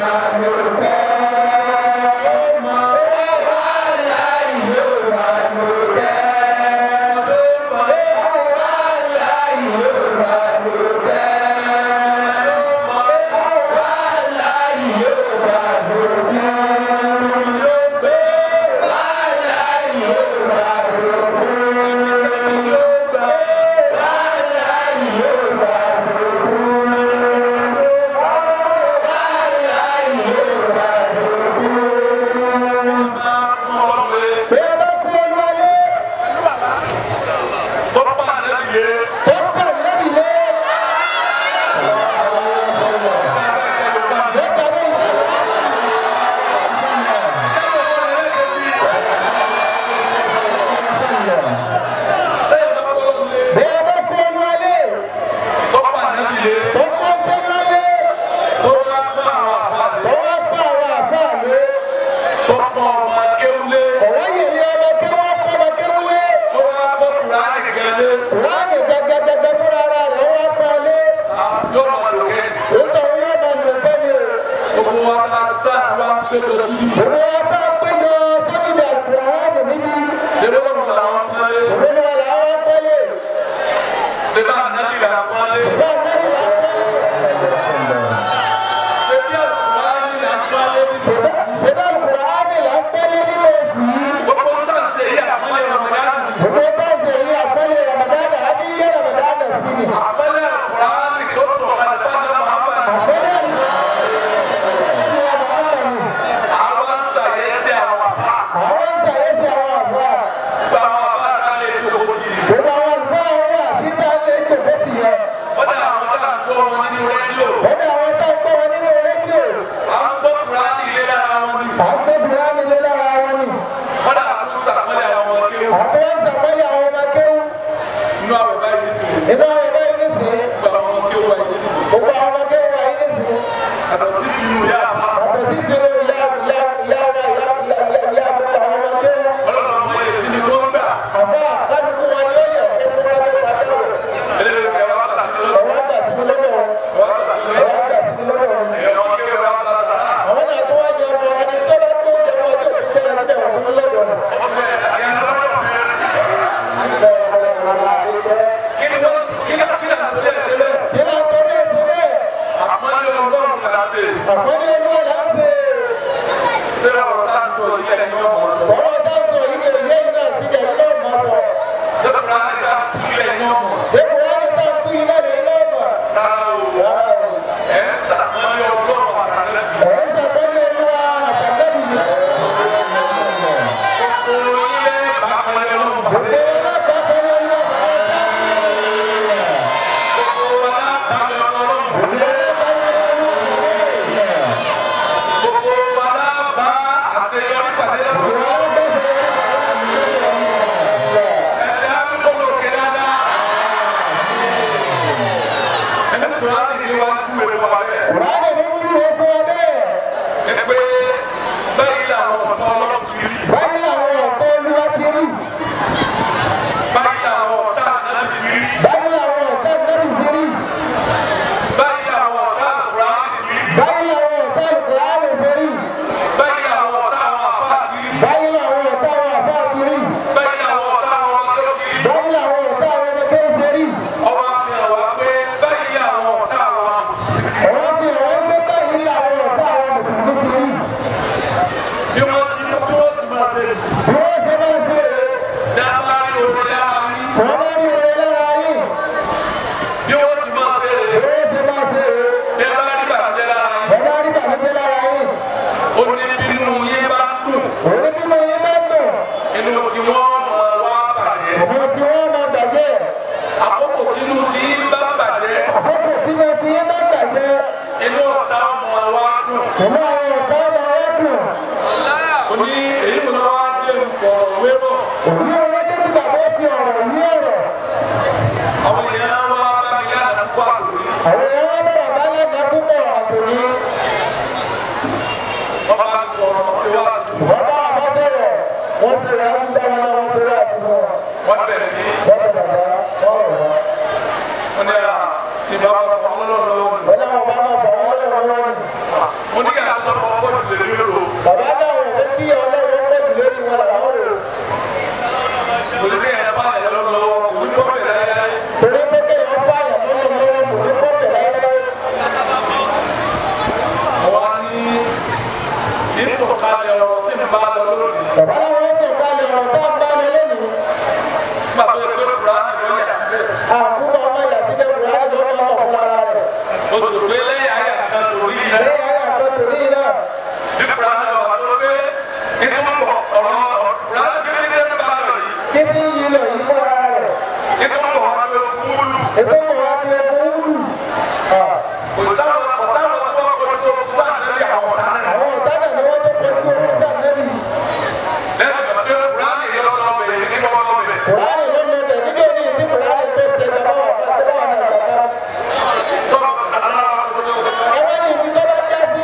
máa lò kẹ́. Wàláì yóò máa lò kẹ́. Wàláì yóò máa lò kẹ́. Wàláì yóò máa lò kẹ́. Wàláì yóò máa lò kẹ́. Wàláì yóò máa lò kẹ́. Wàláì yóò máa lò kẹ́. Bí a bá kú olúwalé tó pọ̀ nábì lé. Bí a bá kú olúwalé tó pọ̀ fẹ́lálé tó wá pa àwọn àfáà lé. Ọ̀wọ́ yẹ̀yẹ́ ọmọ kí wọ́n pọ̀ ọmọ kí wọ́n lé. Kùránì gẹ́gẹ́gẹ́gẹ́ fúnra ara rẹ̀ ó wá pọ̀ lé. Nítorí yóò máa lò kẹ́ ni o. Gbogbo wa ta wa ń péjọ sí. Gbogbo wa tá a péjọ sọ́kìdì Kùránì níbí. Ṣé lọ́rùn làwọn pọ́nlé? Òmìnira wa làwọn pọ́lé. Ṣé bá nàbí là pọ́nlé? Bá a nábì là pọ́lé. Ṣé bí àlùkùránì là pọ́nlé? Ṣèbá Kùránì là ń pọ́lé nínú oṣù yìí. Gbogbo ń tà ń ṣe yí àpọ́nlé Ramadan. Gbogbo tá a ṣe yí àpọ́lé Ramadan àbí yé Ramadan sí ni. Àpọ́nlé àlùkùránì tó sọ̀kalẹ̀ fún àná Muhammad. Àpọ́lé Muhammad ni. Àwọn ń ṣàyẹ́sí àwọn àbá. Àwọn ń ṣàyẹ́sí àwọn àbúrò. Gbogbo àwọn àbá ta lè jókòó tì í. Gbogbo àwọn àlùfáà wà síta lè jòkó tì yẹn. Kọ́dà àwọn tá à ń gbọ́ wọn nínú rédíò. Kódà àwọn tá ń gbọ́ wọn nínú rédíò. À ń gbọ́ Kùránì ilé lára wọn ni. À ń gbé Kùránì lé lára wọn ni. Kọ́dà àtúntò ṣàpọ́nlé àwọn ọmọ kéwù. Àti wọ́n ń ṣàpọ́nlé àwọn ọmọ kéwú. Inú àwẹ̀ báyìí nísìnyí. Inú àwọn ẹ̀dá yìí nísìnyí. Gbogbo àwọn ọmọ kéwù wáyé nísìnyí. Gbogbo àwọn ọmọ kéwú wà yìí nísìnyí. Yàtọ̀ sí sínú ìyá àbá. Yàtọ̀ sí sínú ìyá ìyá ìyá ìyá ìyá gbogbo àwọn ọmọ kéwú. Ọlọ́run ọmọ yẹn sí ni tó ń gbà. Àbá kálukú wọn ni ó yẹ kí wọ́n bá tó padà wọ̀. Eléyìí ẹ̀ wá tà sí lọ́dọ̀. Ọ̀wọ́ gbà sínú lọ́dọ̀ wọn. Wá tà sí lọ́dọ̀. Ọ̀wọ́ gbà sínú lọ́dọ̀ wọn. Ẹ̀yọ́ ọmọ kéwù wá tà sàrà. Àwọn náà tó wá ní ọmọ ẹni tó bá tó jẹ wọn tó tún sẹ́ra síbẹ̀ wọ́n tó lọ́dọ̀ wọn. Kí ni wọ́n kí ni kí ni àtúndì ẹ̀sẹ̀ bẹ́ẹ̀? Kí ló ń torí ẹ̀sẹ̀ bẹ́ẹ̀? Àpọ́nlé Ọlọ́run là ń ṣe. Àpọ́nlé Olúwa là ń ṣe. Ṣé ọ̀rọ̀ tá a sọ yìí ẹni wọ́n mọ̀ sọ? Ọ̀rọ̀ tá a sọ yìí ni òye yìí náà sí ẹ̀yin náà mọ̀ sọ. Ṣé Kùránì tá a tú ilẹ̀ ní ọmọ? Ṣé Kùránì tá a tú iná lè iná mọ̀? Rárá o. Rárá o. Ẹ̀ ń ṣàpọ́nlé Ọlọ́run àtàlẹ́. Ẹ̀ ń ṣàpọ́nlé Olúwa àtàlẹ́bí ni. Gbogbo ilé bá pọ́nlé Ọlọ́run Gbogbo pàdé. alábàápọ́nlé Olúwa bàbá Gbogbo alábàápọ́nlé Ọlọ́run pàdé. Gbogbo alábàá àṣeyọrí pàdé lọ́dún. Ẹ̀sẹ̀ àbúkọ́ lòkè dáadáa. Ẹni Kùránì ni wàá tú ewu wa bẹ́ẹ̀. Kùránì ní ń dúró fún ọ bẹ́ẹ̀. Ẹ pé báyìí làwọn ọ̀tá Ọlọ́run ti rí. Báyìí làwọn ọ̀tá Olúwa ti rí. Báyìí làwọn ọ̀tá Ànábì ti rí. Báyìí làwọn ọ̀tá Ànábì ti rí. Báyìí làwọn ọ̀tá Kùránì ti rí. Báyìí làwọn ọ̀tá Kùránì ti rí. Báyìí làwọn ọ̀tá àwọn àfáà ti rí. Báyìí làwọn ọ̀tá àwọn àfáà ti rí. Báyìí làwọn ọ̀tá àwọn ọmọdé ti rí. Báyìí làwọn ọ̀tá àwọn ọmọ kéwù rí. Ọwọ́ àfihàn wa pé báyìí làwọn ọ̀tá àwọn mùsùlùmí ti rí. Ọ̀rọ̀ fi hàn wọ́n pé báyìí làwọn ọ̀tá àwọn mùsùlùmí ti rí. Bí wọ́n ti bí wọ́n ti máa ṣe nù. Bí wọ́n ṣe máa ṣe rèé, Dábàá rí orí lára yín. tí wọ́n bá rí oore lára yín, Bí wọ́n ti máa ṣe bí rèé. wọ́n ṣe máa ṣe rèé, Bí ẹ bá rí bàjẹ́ lára yín. wọ́n bá rí bàmíjẹ́ lára yín, Ó ní bínú yín bá dùn. òun bínú yín máa ń dùn, Inú tí wọ́n máa wá bàjẹ́. òun tí wọ́n máa bàjẹ́, Àkókò tínú tí yín bá bàjẹ́. àkókò tí wọ́n ti yín máa ń bàjẹ́, Inú ọ̀tá máa wá dùn. òun àwọn ọ̀tá máa wá dùn, Ó ní èyí ló wá dé ọ̀rọ̀ wérò. òun ọ̀rọ̀ jẹ́ ti bàbá fi ọ̀rọ̀ wí ọ̀rọ̀, Àwọn èèyàn wá bá mi lánàá púpọ̀ àtòrí. àwọn èèyàn wá bọ̀rọ̀ bá lánàá púpọ̀ àtòní, Wọ́n bá mi sọ̀rọ̀ tí wá dùn. wọ́n bá bàbá sọ̀rọ̀, wọ́n ṣe rẹ̀ á dúdú àwọn náà wọ́n ṣe rẹ̀ àti fún wọn. Wọ́n bẹ̀ mí. Wọ́n bẹ bàbá, wọ́n rọ̀ wọ́n. Wọ́n ní à ìbá wọn sọ ọlọ́run lọ́wọ́ mi. Wọ́n láwọn bá máa fà wọ́n lọ́wọ́ lọ́wọ́ ni. Mo ní à Ìsọ̀kalẹ̀ ọ̀rọ̀ tí ń bá lọ lónìí. Bàbá làwọn sọ̀kalẹ̀ ọ̀rọ̀ tá ń bá lọ lónìí. Nígbà tó yẹ pé Kùránì ló yà síbẹ̀. Àkúbọ̀ ọmọ yà síbẹ̀ Kùránì ló máa mọ̀ fún ara rẹ̀. O tó pé lẹ́yìn ayé àkàn torí iná. Lẹ́yìn ayé àkàn torí iná. Bí Kùránì ọba tó pé inú ọ̀rọ̀ Kùránì bí ní ń bá lọ yìí. Bí ti ń yí lọ yìí fún ara rẹ̀. Inú ọ̀rọ̀ wúlù. Ètò mọ̀ wá bí ẹkún wúlù. Kò sáwọn tí wọ́n kojú ogun sáà nẹ́bí àwọn ọ̀tá náà. Àwọn ọ̀tá náà ni wọ́n tó kojú ogun sáà nẹ́bí. Lẹ́yìn tó pé Kùránì ló lọ bẹ̀ ní kọ́ lọ bẹ̀. Kùránì ló lọ bẹ̀ níjọ́ ní ìdí Kùránì tó ṣe bàbá wà bá ṣe bá wà náà kàkà. Sọ̀rọ̀ àná. Ẹwọ́n ní ibi tó bá já sí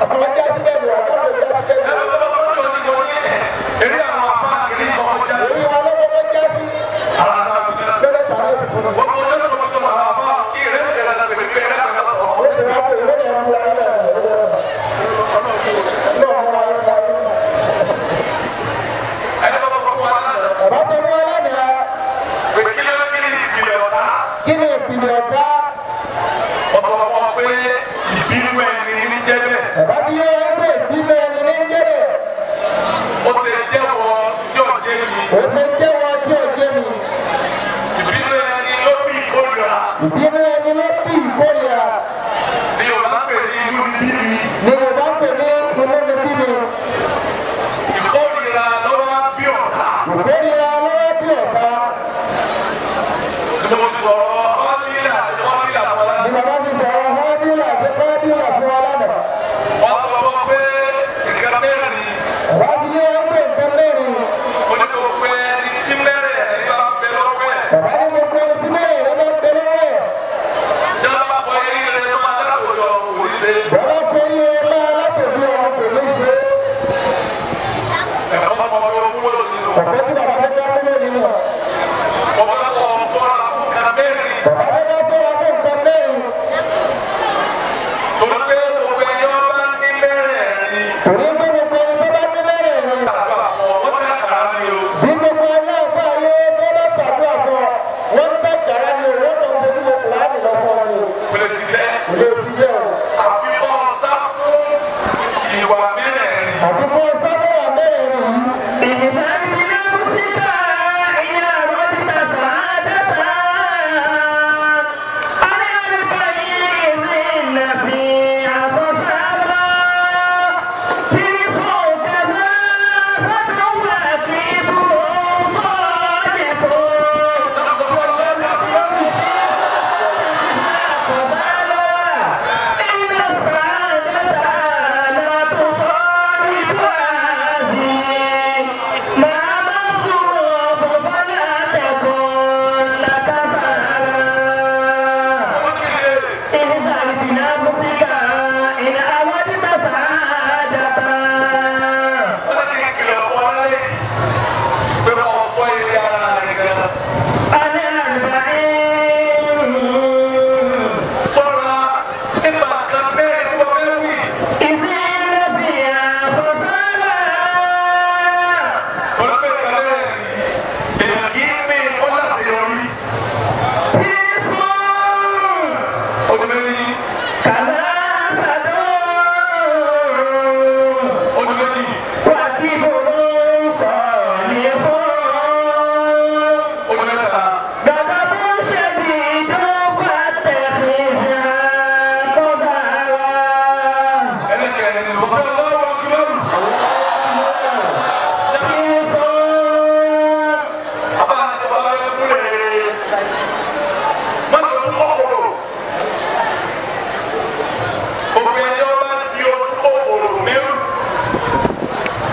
àwọn já sí bẹ́ẹ̀ ni wà bá tó já sí bẹ́ẹ̀ ni. Ẹgbẹ́ tó bá tó ní mo ní eré àwọn afá kiri kọ́kọ́ já sí. Orí wa ló kọ́kọ́ já sí. Àwọn ará mi náà. Lọ́dọ̀ tààrà sì fún mi. Wọ́n mọ ọjọ́ tó sọ̀rọ̀ àwọn afá kí ìrẹ́lẹ̀ tẹ̀lé pẹ̀lú pé ẹ̀rẹ́ tẹ̀lé sọ̀rọ̀. Ó sì wá pé ìwé náà múra yín náà. Náà múra yín múra yín. Ẹni bá fọ́ fún wa lánàá. Bàbá sọ fún wa lánàá. Pé kí ló kí ni ìpìlẹ̀ ọ̀tá? Kí ni ìpìlẹ̀ ọ̀tá? Wọ́n sọ fún ọ pé ìbínú ẹni ní jẹ́ bẹ́ẹ̀. Bàbá bí yé wọn pé ìbínú ẹni ní jẹ́ bẹ́ẹ̀. Ó ṣe jẹ́wọ́ tí ò jẹ́ mi. Ó ṣe jẹ́wọ́ tí ò jẹ́ mi. Ìbínú ẹni ló bí ìkórìíra. Ìbínú ẹni ló bí ìkórìíra. Ní Yorùbá pè ní inú bíbí. Ní Yorùbá pè ní inú bíbí. Ìkórìíra ló wá bí ọ̀tá. Ìkórìíra ló wá bí ọ̀tá. Mo sọ̀rọ̀ ọ́nìlà àti kọ́nìlà fún wa. Ní bàbá mi sọ̀rọ̀ ọ́nìlà àti kọ́nìlà fún wa lánàá. Wọ́n sọ fún ọ pé nǹkan mẹ́rin. Bàbá bí yé wọn pé nǹkan mẹ́rin. Mo ní kó pé ẹni tí mẹ́rin ẹ̀ bá ń bẹ lọ́wọ́ ẹ̀. Bàbá ní mo pé ẹni tí mẹ́rin ẹ̀ bá ń bẹ lọ́wọ́ ẹ̀. Jábá kọ eré rẹ̀ máa látòjọ kò ní ṣe. Bàbá kọ eré rẹ̀ máa látòjọ kò ní ṣe. Ẹ̀kọ́ ọmọ ọdún kúrò nínú. Ọ̀pẹ́ tí bàbá fẹ́ ká kúrò nínú. Ọba kọ sọ́ra fún nǹkan mẹ́rin. Bàbá fẹ́ ká sọ́ra fún nǹkan mẹ́rin. Torí pé gbogbo ẹni wọn bá ní mẹ́rẹ̀ẹ̀rin. Torí pé gbogbo ẹni tó bá ní mẹ́rẹ̀ẹ̀rin. Àdúrà fún ọ, wọ́n tẹ́ kàrá ni o. Bí gbogbo aláàbá ayé tó bá ṣàdúrà fún ọ, wọ́n tẹ́ kàrá ni o, wọ́n kàn fojú wo Kùránì lọ fún ọ ni o. Kò lè ṣiṣẹ́. Kò lè ṣiṣẹ́ o. Àfikọ́ sá fún ìwà mẹ́rẹ̀ẹ̀rin. Àfikọ́ sá fún ìwà mẹ́rẹ̀ẹ̀rin yìí. Ìgbà ìbínú síkà ìyá rọ́bìtà sàádẹ́ta. Aláàbíkà yìí ní nàbí àfọ̀sáwá. Kí sọ̀kẹ́sà sọ́dọ̀wà kí bùrọ̀ sọ̀dẹ̀kọ̀. Ọmọ kí ni lè? Wọ́n ti kìlọ̀ fún ọ lálẹ́ yìí pé kò sọ ilé ara rẹ̀ gan. Sọ́ra nípa nǹkan mẹ́rin tí wọ́n fẹ́ wí. Torí pé nǹkan mẹ́rin yìí, èèyàn kì í ní kọ́lá àṣeyọrí. Ó di méjì. Ó di méjì. Ó di mẹ́ta. Ẹlẹ́kẹ̀rin ni lọ́pẹ́ lọ́wọ́ kílọ̀rù. Àbá àti tọ́ba fẹ́ kú lè má dojú kòkòrò. Gbogbo ẹni ọba di ojú kòkòrò mẹ́rù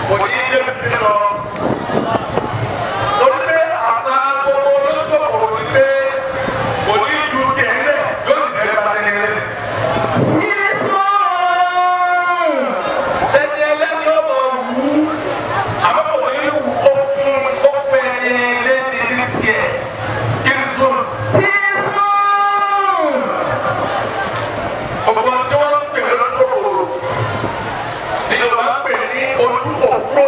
kò ní í débi tí ń lọ. Torí pé àṣà gbogbo olójú kòkòrò ni pé kò ní í ju tiẹ̀ lẹ̀ yóò sì fẹ́ gba tẹ́lẹ̀ lẹ̀. Ẹni ẹlẹ́ni ọmọ wù ú àmọ́ kò ní í wù kó fún ẹni ẹlẹ́ni ní tiẹ̀. Kí ni sùn? Gbogbo tí wọ́n ń pè lójú kòkòrò ní Yorùbá ń pè ní ojú kòkòrò.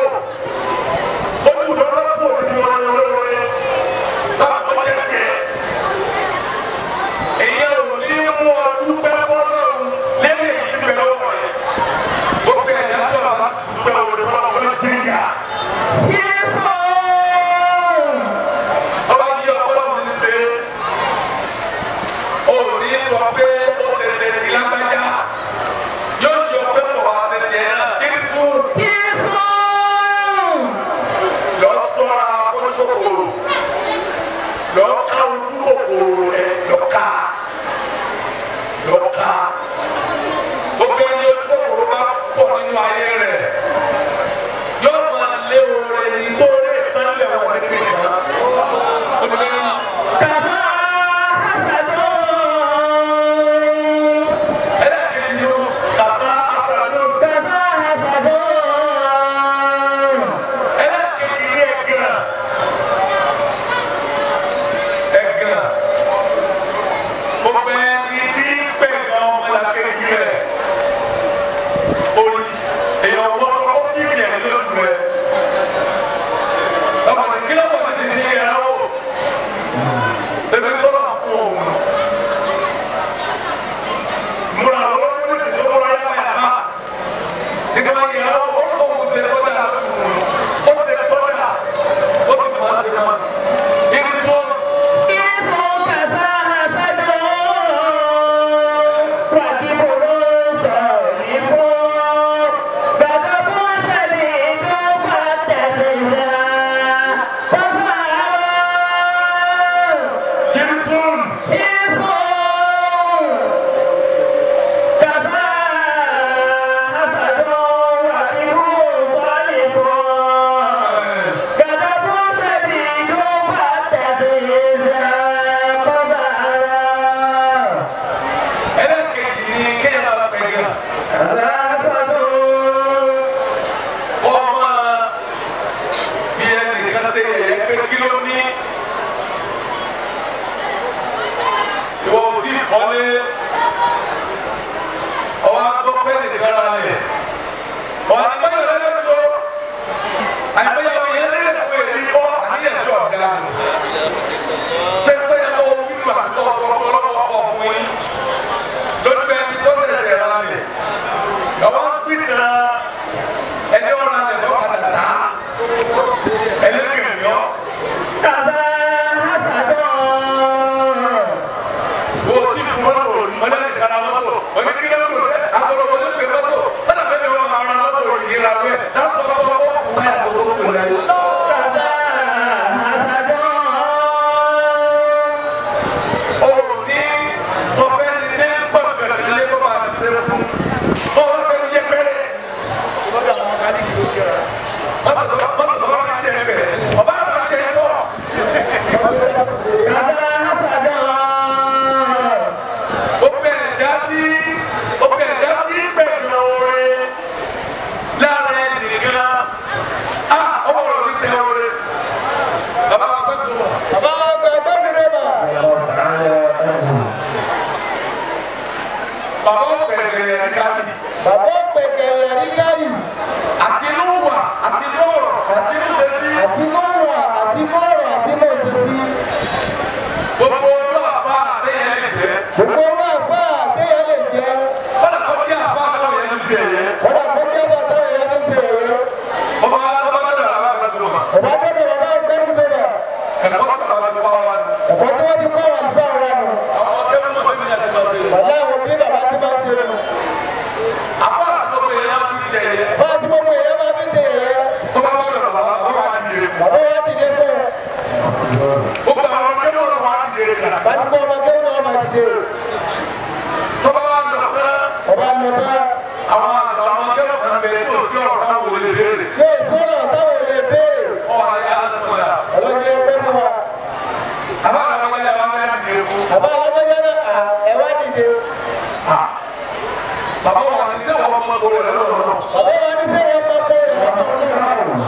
Kójú lọ́lọ́pọ̀ ní orin olóore láti kọjá tiẹ̀. Èyí ò ní mú ọdún pẹ́ fọ́lọ́run lẹ́yìn èyí tí ń bẹ lọ́wọ́ rẹ̀. Gbogbo ẹ̀dá tí ọba Ẹni wọ́n yẹra orúkọ òun ṣe tọ́jà ó ṣe tọ́jà ó ti mọ̀ ọ́ ṣe mọ́. Irisún. Irisún kàfá àṣàdó wàkìbòrò sọ̀rí fún bàbá bó ṣẹlẹ̀ tó bá tẹ̀lé sá kọ́fà. Irisún. Irisún kàfá àṣàdó wàkìbòrò sọ̀rí fún bàbá bó ṣẹlẹ̀ tó bá tẹ̀lé sá kọ́fà. Ẹlẹ́kejì ni kéèyàn máa pẹ̀gàn. Ọmọ bí ẹnìkan ṣe yẹ̀yẹ́ pé kí ló ní? Ìwọ ò tí ì kọ́lé. Ọwọ́ agbọ́ pé nìkan ra lẹ̀. Ọ̀hún àìmọye lọ́jọ́ tó. Àìmọye àwọn èèyàn lélẹ̀ fún èdè kọ́ àníyàn tí ọ̀gá nù. Ṣé tó yẹ kó wíwú àti ọ̀sọ̀ ọlọ́wọ́ kọ̀ fún yín? Lójú ẹni tó ṣẹ̀ṣẹ̀ ra lẹ̀. Ọwọ́ ń pìtàn ẹni ọ̀rọ̀ alẹ̀ tó padà tà á. Ẹlẹ́kẹ̀mí ọ́. Wo ti kun mọ́tò mọ́lẹ́ni kara mọ́tò wọ́n kí ló ń lò agbọ̀dọ̀ wọ́n ti pè mọ́tò tọ́lá bẹ́ẹ̀ ni wọ́n máa ra mọ́tò ìnira rẹ̀ dáàbò ọkọ̀ ọkọ̀ táyà tó tó kù lẹ́yìn. O ní sọfẹ́ ni ní pọ̀ kẹ̀kẹ́ lé tó máa fi ṣe fún tó wọ́n fẹ́ yẹ pẹ́rẹ́. Mọ́tò tó mọ́tò tó wọ́n jẹ bẹ̀ ọba àwọn jẹ tó. Gbogbo ẹ̀dá tí gbogbo ẹ̀dá tí pẹ̀lú oore lára ẹnìkan á ọmọ rẹ̀ ní tẹ oore. Bàbá wa pẹ́ tó wọ̀. Bàbá àgbà gbẹ́dúrà bà. Bàbá ọ̀pẹ̀lẹ̀ ẹ̀rí káàdì. Bàbá pẹ̀kẹ̀ ẹ̀rí kárì. Àti inú wà àti inú ọ̀rọ̀ àti inú ṣẹ́sí. Àti lọ́rọ̀ àti lọ́rọ̀ àti lọ́sẹ̀sí. Gbogbo olú àbá àtẹ̀yẹ lè jẹ́. Gbogbo owó àgbà àtẹ̀yẹ lè jẹ́. Kọ́dà kọjá àbá táwọn yẹn ń fi ẹ̀yẹ. Kọ́dà kó jẹ́ bọ̀ táwọn èèyàn fi ń ṣe ẹ̀yẹ. Bàbá bàbá tó dàrá bá tó wà. Bàbá dọ́dọ̀ bàbá gbẹ́dúrà. Ẹ̀kọ́ tó bàbá tó bá wà ní. Ẹ̀kọ́ tí wọ́n fi kọ́ àwọn àlùfáà wa nù. Àwọn akẹ́wọ́n mọ̀ bẹ́ẹ̀ ni àti máa ṣe. Bàbá àwọn bí bàbá ti máa ṣe nù. Àbá àti gbogbo èèyàn fi ṣe ẹ̀yẹ. Bá a ti gbogbo èèyàn máa fi ṣe ẹ̀yẹ. Tó bá wà lọ bàbá bàbá wa dìde fún. Bàbá wa dìde fún un. Gbogbo àwọn akẹ́wọ́n wa dìde kan. Bá ti kọ́ ọmọ kéwọ́n náà máa dìde. Tó bá wà lọ tán, Bàbá lọ tán. àwọn àgbà àwọn akẹ́wọ́n kan bẹ tí ò sí ọ̀rọ̀ táwọn ò lè béèrè. Yóò sọ̀rọ̀ táwọn ò lè béèrè. Wọ́n wà ní alùpùpù. Ọlọ́jẹ́ pẹ́ fún wa. Àbá àwọn akẹ́wọ́n wa dìde fún. Bàbá alágbájá náà à ẹ wá dìde. Bàbá wa ní sẹ́wọ̀n ọmọ orí rẹ̀ lọ́dọ̀ náà. Bàbá wa ní sẹ́wọ̀n máa kọ́ rẹ̀ lọ́dọ̀ Ọlọ́run.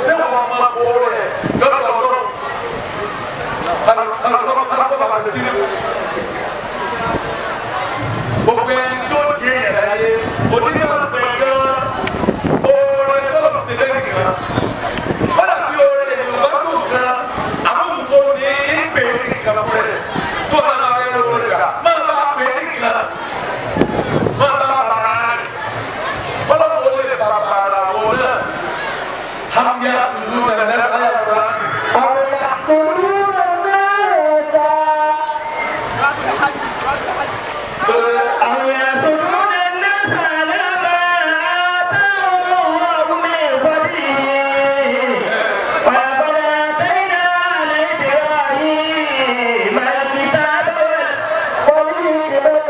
Sẹ́wọ̀n ọmọ orí rẹ̀ lọ́dọ̀ náà. Kálukọ́ bàbá sí i. Gbogbo ẹni tí ó di èèyàn láyé, onímọ̀ pẹ̀ gan-an, oore tọ́lọ̀ ti lẹ́nu kan. Kọ́dà bí oore ènìyàn bá tó gan, àmúhùn ní ìpè ní nǹkan fún rẹ̀. Tó wà náà fẹ́ lóore gbà, máa bá a pè ní nǹkan. Máa bá a bàbá rẹ̀. Kọ́lọ́ wo lè bàbá rà wọ́n náà? Hàmíyá sùúrù nàlẹ́ ayàwòrán. أم يحسدون الناس أم يحسدون الناس على ما آتاهم الله من فضله ولقد آتينا آل إبراهيم الكتاب والحكمة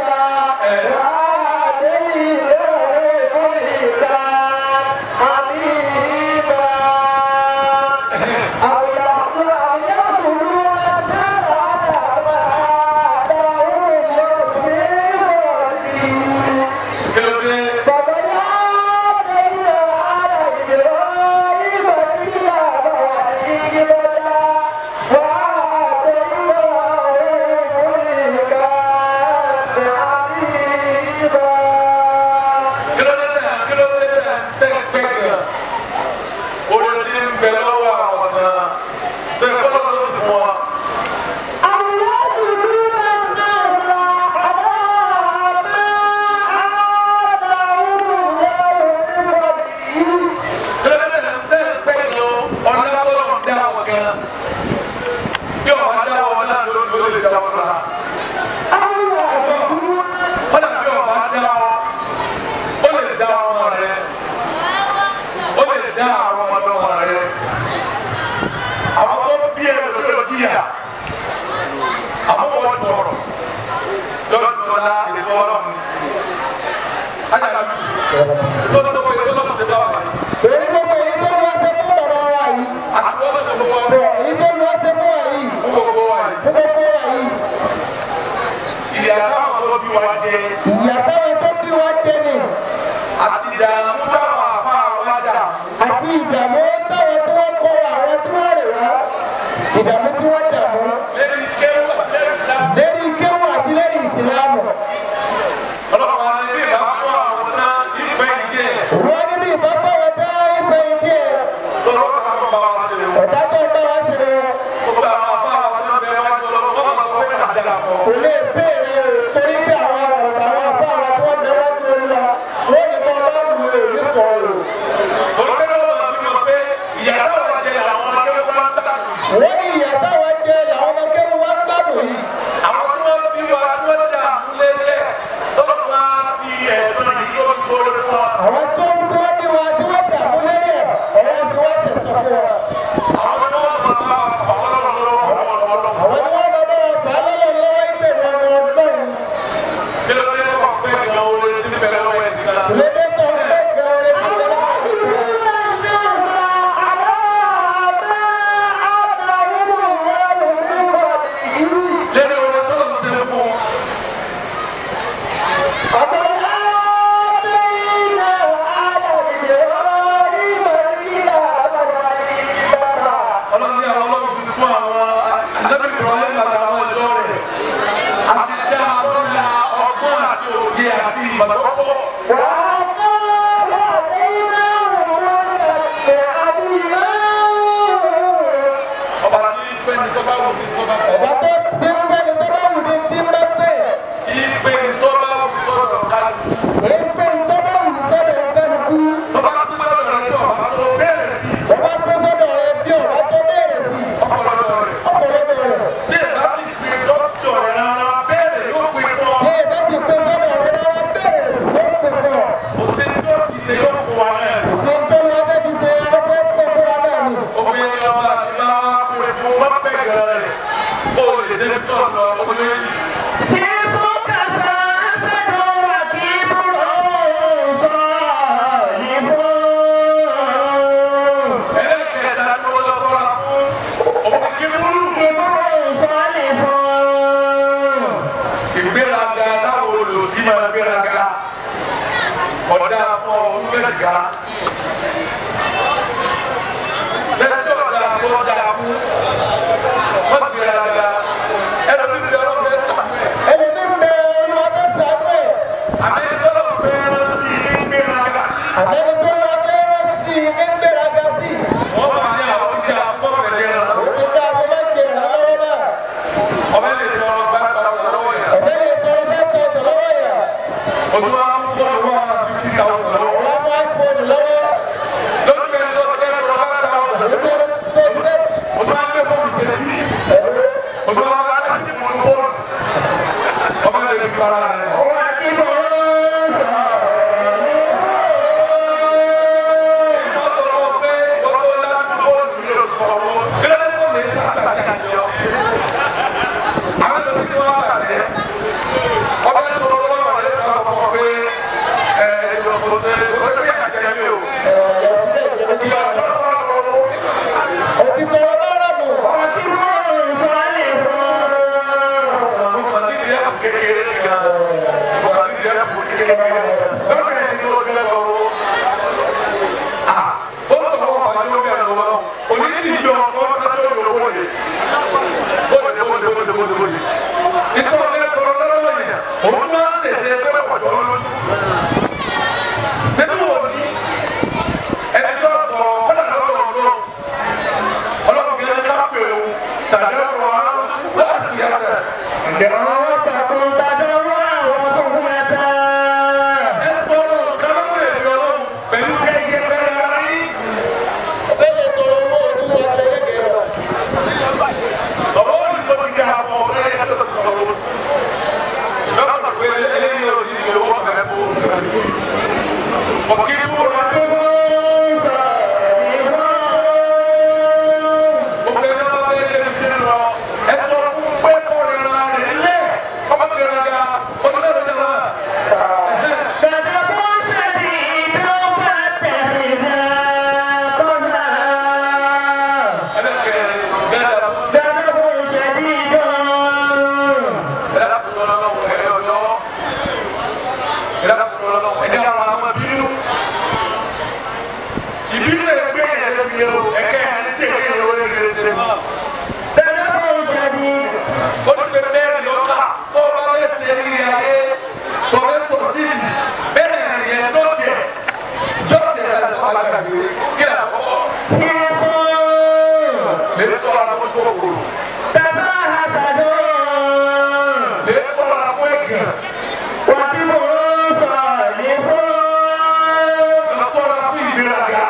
Sori gbogbo èyí tó wá ṣe fún bàbá wa yìí. Èyí tó wá ṣe fún wa yìí. Fún gbogbo wa yìí. Ìyà táwọn tó bí wa jẹ. Ìyà táwọn tó bí wa jẹ ni. Àti ìdààmú táwọn àfa wa dà. Àti ìdààmú táwọn tí wọ́n kọ́ wa àwọn tí wọ́n rè wá. Ìdààmú tí wọ́n dààmú. Lérí kéwú àti lérí ìsìlámù. Lérí kéwú àti lérí ìsìlámù. Ọlọ́pàá ní bí ìbá fún àwọn tán ìfẹ́ ìdí ẹ̀. Wọ́n ní bí ìbá fún àwọn tán ìfẹ́ ìdí ẹ̀. Sọ̀rọ̀ ká tó bá wa ṣe o. Ọ̀tá tó bá wa ṣe o. Gbogbo àwọn afá àwọn tó ń bẹ wájú ọlọ́run wọ́n máa sọ pé kàdá fún. Kò lè béèrè o torí pé àwọn àwọn afá àwọn tí wọ́n bẹ wájú olúwa wọ́n ní bọ́ ọlọ́run lè ní sọ̀rọ̀. Torí pé lọ́wọ́ máa fi hàn pé ìyà táwọn jẹ làwọn akẹ́wọ́ wa ń gbádùn. Wọ́n ní ìyà táwọn jẹ làwọn akẹ́wọ́ wa ń gbádùn yìí. Àwọn tí wọ́n bí wa tí wọ́n dà lélẹ̀ tọ́lọ́ máa fi ẹ̀sán yìí tó fi sóore fún wa. Àwọn tó ń tó bí wa tí wọ́n dààmú lérí ẹ̀ ọ̀rọ̀ fi wá sẹ̀sọ̀ fún wa. Àwọn tí wọ́n máa bá ọlọ́run lọ́wọ́ ọlọ́run. Àwọn tí wọ́n máa bá wọn fà á lọ́lọ́ lọ́wọ́ ìpè wọn ni ọlọ́run. Kí ló dé tó pé ìgbà oore ti ń bẹ̀rẹ̀ lọ́wọ́ ẹ̀ nìkan? Kí ló dé tó pé ìgbà oore ti ń bẹ̀rẹ̀ lọ́wọ́ ẹ̀ nìkan? Lérí oore tó lọ sí fún un. Ọlọ́run ní àwọn ọlọ́run ti fún àwọn Ànábì Ibrahim àtàwọn ìjọ rẹ̀. Àti dá ọ̀nà ọgbọ́n àti òye àti ìmọ̀ tó pọ̀. Ọba tí fẹ́ni tó bá wù ní tó bá fẹ́. Ọba tó ti ń fẹ́ni tó bá wù ní tí ń bá fẹ́. Ìpè tó bá wù tọ̀dọ̀ kálukú. Ìpè tó bá wù sọ́dọ̀ kálukú. Tó bá kú lọ́dọ̀ rẹ̀ tí ọba tó bẹ̀rẹ̀ sí. Ọba kú sọ́dọ̀ rẹ̀ bí ọba tó bẹ̀rẹ̀ sí. Ọ̀pọ̀lọpọ̀ rẹ̀. Ọ̀pọ̀lọpọ̀ rẹ̀. Bí ìbá ti pè sọ́dọ̀ rẹ̀ rárá bẹ́ẹ̀rẹ̀ yóò pè fún ọ. Bí ìbá ti pè sọ́dọ̀ rẹ̀ rárá bẹ́ẹ̀rẹ̀ yóò pè fún ọ. Kò sí tó fi ṣe yóò fún wa náà. Kò sí tó wọ́n fẹ́ fi ṣe ọpẹ́ pè fún wa náà ni. Obìnrin ọba mi bá wá pè fún mọ́pẹ̀gàn rẹ̀ kó o lè débi tó lọ obìnrin yìí. Ẹlẹ́kẹ̀ẹ́ta tí mo lọ sọ́ra fún òun kí múlù. Ìgbéraga táwọn olùsí máa gbéraga ọ̀dà fún ọ̀hún mẹ́ga. Lẹ́tí ọ̀dà tó dà fún wọ́n gbéraga ẹlòmí bí ọlọ́run fẹ́ sàmú ẹ̀. Ẹlòmí bẹ olúwa fẹ́ sàmú ẹ̀. Àbẹ́ni tó lọ fẹ́ràn sí i ní gbéraga sí. Àbẹ́ni tó lọ fẹ́ràn sí i ní gbéraga sí. Wọ́n máa ní àwọn ti dá fún ọ̀fẹ́ jẹ́ ràn. Ó ti dá fún bá jẹ ràn lọ́wọ́ náà. Ọbẹ̀ lè tọrọ 5,000 lọ́wọ́ yẹn. Ọbẹ̀ lè tọrọ 5,000 lọ́wọ́ yẹn. O tún wá mú fóònù 150,000 lọ́wọ́. Wọ́n mú iPhone lọ́wọ́. Lójú ẹni tó ti fẹ́ tọrọ 5,000. Lójú ẹni tó ti fẹ́. O tún wá gbé fóònù ṣe kí. O tún wá máa ṣáàjì fún un fóònù. Ọbẹ̀ lè fi para rẹ̀. Wọ́n sọ̀rọ̀ pé wọ́n tó ládùúgbò fóònù mi ló tọrọ wọn. Kí ló dé tó lè ta àgbàdì àjọ? Àwọn ẹlòmíì tí wọ́n bàjẹ́. Ọbẹ̀ sọ̀rọ̀ lọ́wọ́ rẹ̀ tó wá sọ pé ẹ̀ kò ṣe kò ṣe pé àjẹ́ mi o. Ìyá ọjọ́ ló wá tọrọ owó. Ó ti tọrọ bára nù. Mo kàn ní ìdí ẹ̀kú kékeré nìkan. Mo kàn ní ìdí ẹ̀kú kékeré. Lọ́dọ̀ ẹni tó fẹ́ tọrọ owó. Ó tọrọ ọba tó bẹ̀rẹ̀ lọ́wọ́. Òní ti jọ ọkọ tó tó lò ó lè. Bóde bóde bóde bóde bóde. Ìtọ́ fẹ́ tọrọ lọ́dọ̀ yẹn. Òun máa ń ṣẹ̀ṣẹ̀ pé kọ̀jọ́ lójú. Ṣé bí wò ní ẹni tó tọrọ kọ́dà lọ́dọ̀ ọlọ́run? Ọlọ́run kìí ká pè ó tàbí ọ̀rọ̀ wa láti yàtọ̀. Ẹ̀jẹ̀ àwọn ọmọ bínú. Ìbínú ẹgbẹ́ yẹn lè fi o ẹ̀kẹ́ ẹ̀ ń tẹ̀lé ìwé rere ṣe. Ó ní pé bẹ́ẹ̀ lọ́kà tó o bá fẹ́ ṣe ní ayé tó o fẹ́ sọ síbi bẹ́ẹ̀ nìyẹn tó tiẹ̀ jọ́ tiẹ̀ ká lọ́ọ́ bá gbàgbé kí lè fọ́. Lè sọ̀rọ̀ àkókò kòkòrò. Lè sọ̀rọ̀ àfún ẹ̀gàn. Lọ sọ̀rọ̀ fún ìgbéraga.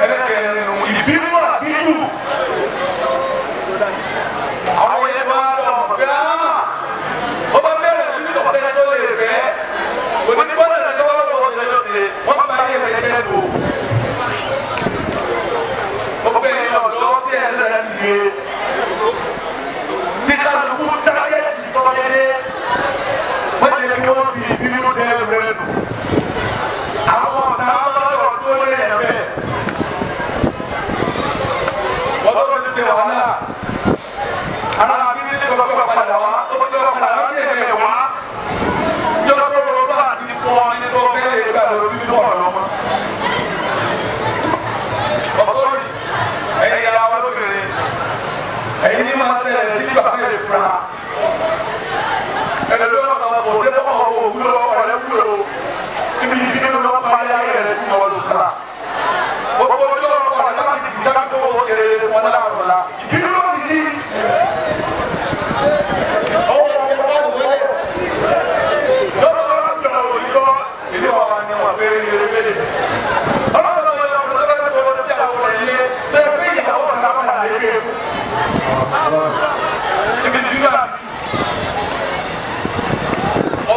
Ẹlẹ́kẹ̀rin nù ìbínú àbíjù. Àwọn yẹn máa ń lọ pé á. Ó bá bẹ̀rẹ̀ bí kò sẹ́ni tó lè fẹ́. Òní gbọ́dọ̀ ní ọjọ́ wọn lọ́wọ́ ṣe lọ́sẹ̀. Wọ́n bá yẹ fẹ́ jẹ́ lò. Ó bẹ̀ ní ọ̀dọ́ tí ẹ̀ ṣẹ̀ṣẹ̀ dìde. Tí kálukú tágẹ́tì tọ́jẹ́dé. Wọ́n jẹ́ kí wọ́n fi ìbínú dẹ́ rẹ̀ nù. Àwọn ọ̀tá máa ń lọ tó lé ẹ̀ bẹ́ẹ̀. Wọ́n tó ti ṣe wàhálà. Ara bí ní sọ pé ọ̀padà wá, ó ti ọ̀padà wá bí ẹ̀mẹ̀ wá. Yọ tó lọ bá àti fún ọ ní tó fẹ́ lè gbà lórí nínú ọ̀rọ̀ wọn. Ọ̀sọ́rì, ẹ̀yin ya wa lóbìnrin, ẹ̀yin ní máa tẹ̀lé sí nígbà fún èfura. Ẹ̀rọ ló máa kò sí ọkọ̀ òwúlò ọ̀rẹ́ wúlò. Ibi ìbínú ló parí ayé rẹ̀ fún ọlọ́dúnrún. Gbogbo ojú ọkọ̀ rẹ̀ bá ti dìgbà tó o ṣe wọn láwùjọ. Ìbínú ló nìyí.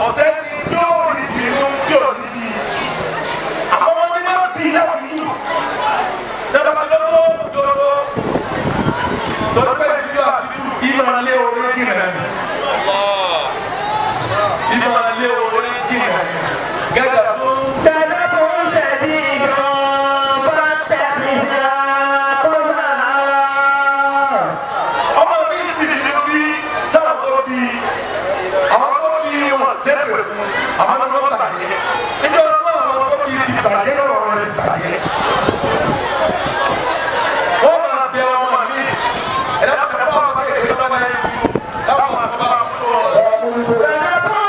Ọ̀sẹ̀ ni tí ó rí ìbínú tí ò ní bí. Àwọn ọmọ ní máa bí lábìjú. Tẹ́lá ti lọ́tọ́ jọjọ. Tọ́pẹ́ ìbínú àbíjú ìmọ̀ lé orí jìnnà ni. Ìmọ̀ lé orí jìnnà ni. Gẹ́gẹ́ tó ń. Ọmọ mi sì bínú bí táwọn tó bí àwọn tó bí wọn sẹ́pẹ̀ fún àwọn tó bàjẹ́. Níjọ́ tó àwọn tó bí ti bàjẹ́ lọ́rọ̀ rẹ̀ ti bàjẹ́. Wọ́n máa bẹ ọmọ mi. Ẹ̀dá kan fún àwọn kékeré tó bá yẹ kú. Táwọn àti bá kú tó wọn.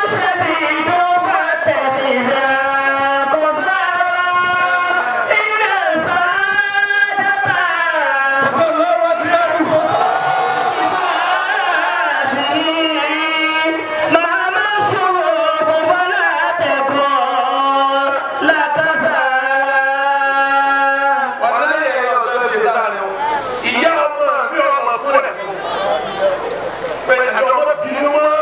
Wàláyé ọ̀dọ́ ti sáré o. Ìyá ọmọ mi ọmọ kú ẹ̀ fún. Pẹ̀lú ọmọ bínú wọn.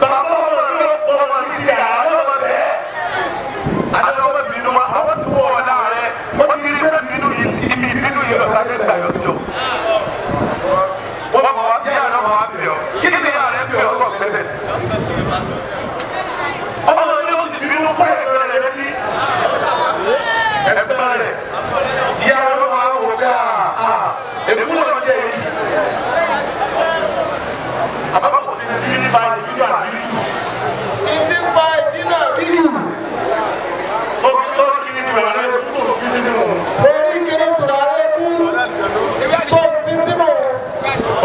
Bàbá ọmọ mi ọmọ mi ti yà á lọ́wọ́ bẹ́ẹ̀. Àdàlọ́ ọmọ bínú wọn. Àwọn ti wọ ọ̀la rẹ̀. Wọ́n ti rí pé bínú yìí ibi ìbínú yìí lọ́ta fẹ́ gbà yọ sí o. Wọ́n kọ́ ìyá rẹ̀ wọ́n á bẹ̀ ọ́. Kí ni ìyá rẹ̀ bẹ̀ ọ́ kọ́ bẹ́ẹ̀ sí? Ọmọ mi ó sì bínú fún ẹ̀gbọ́n rẹ̀ létí. Ẹ̀gbọ́n rẹ̀. Ìyá rẹ̀ wọ́n á wò pé à èkú lọ jẹ yìí. Àbábọ̀ kò sí ní nípa ìbínú àbílú. Ìtì ń pa ìbínú àbíjù. Lórí kí ni tùrà rẹ̀ kú tó fi sínú. Orí kiri tùràrí kú tó fi sínú.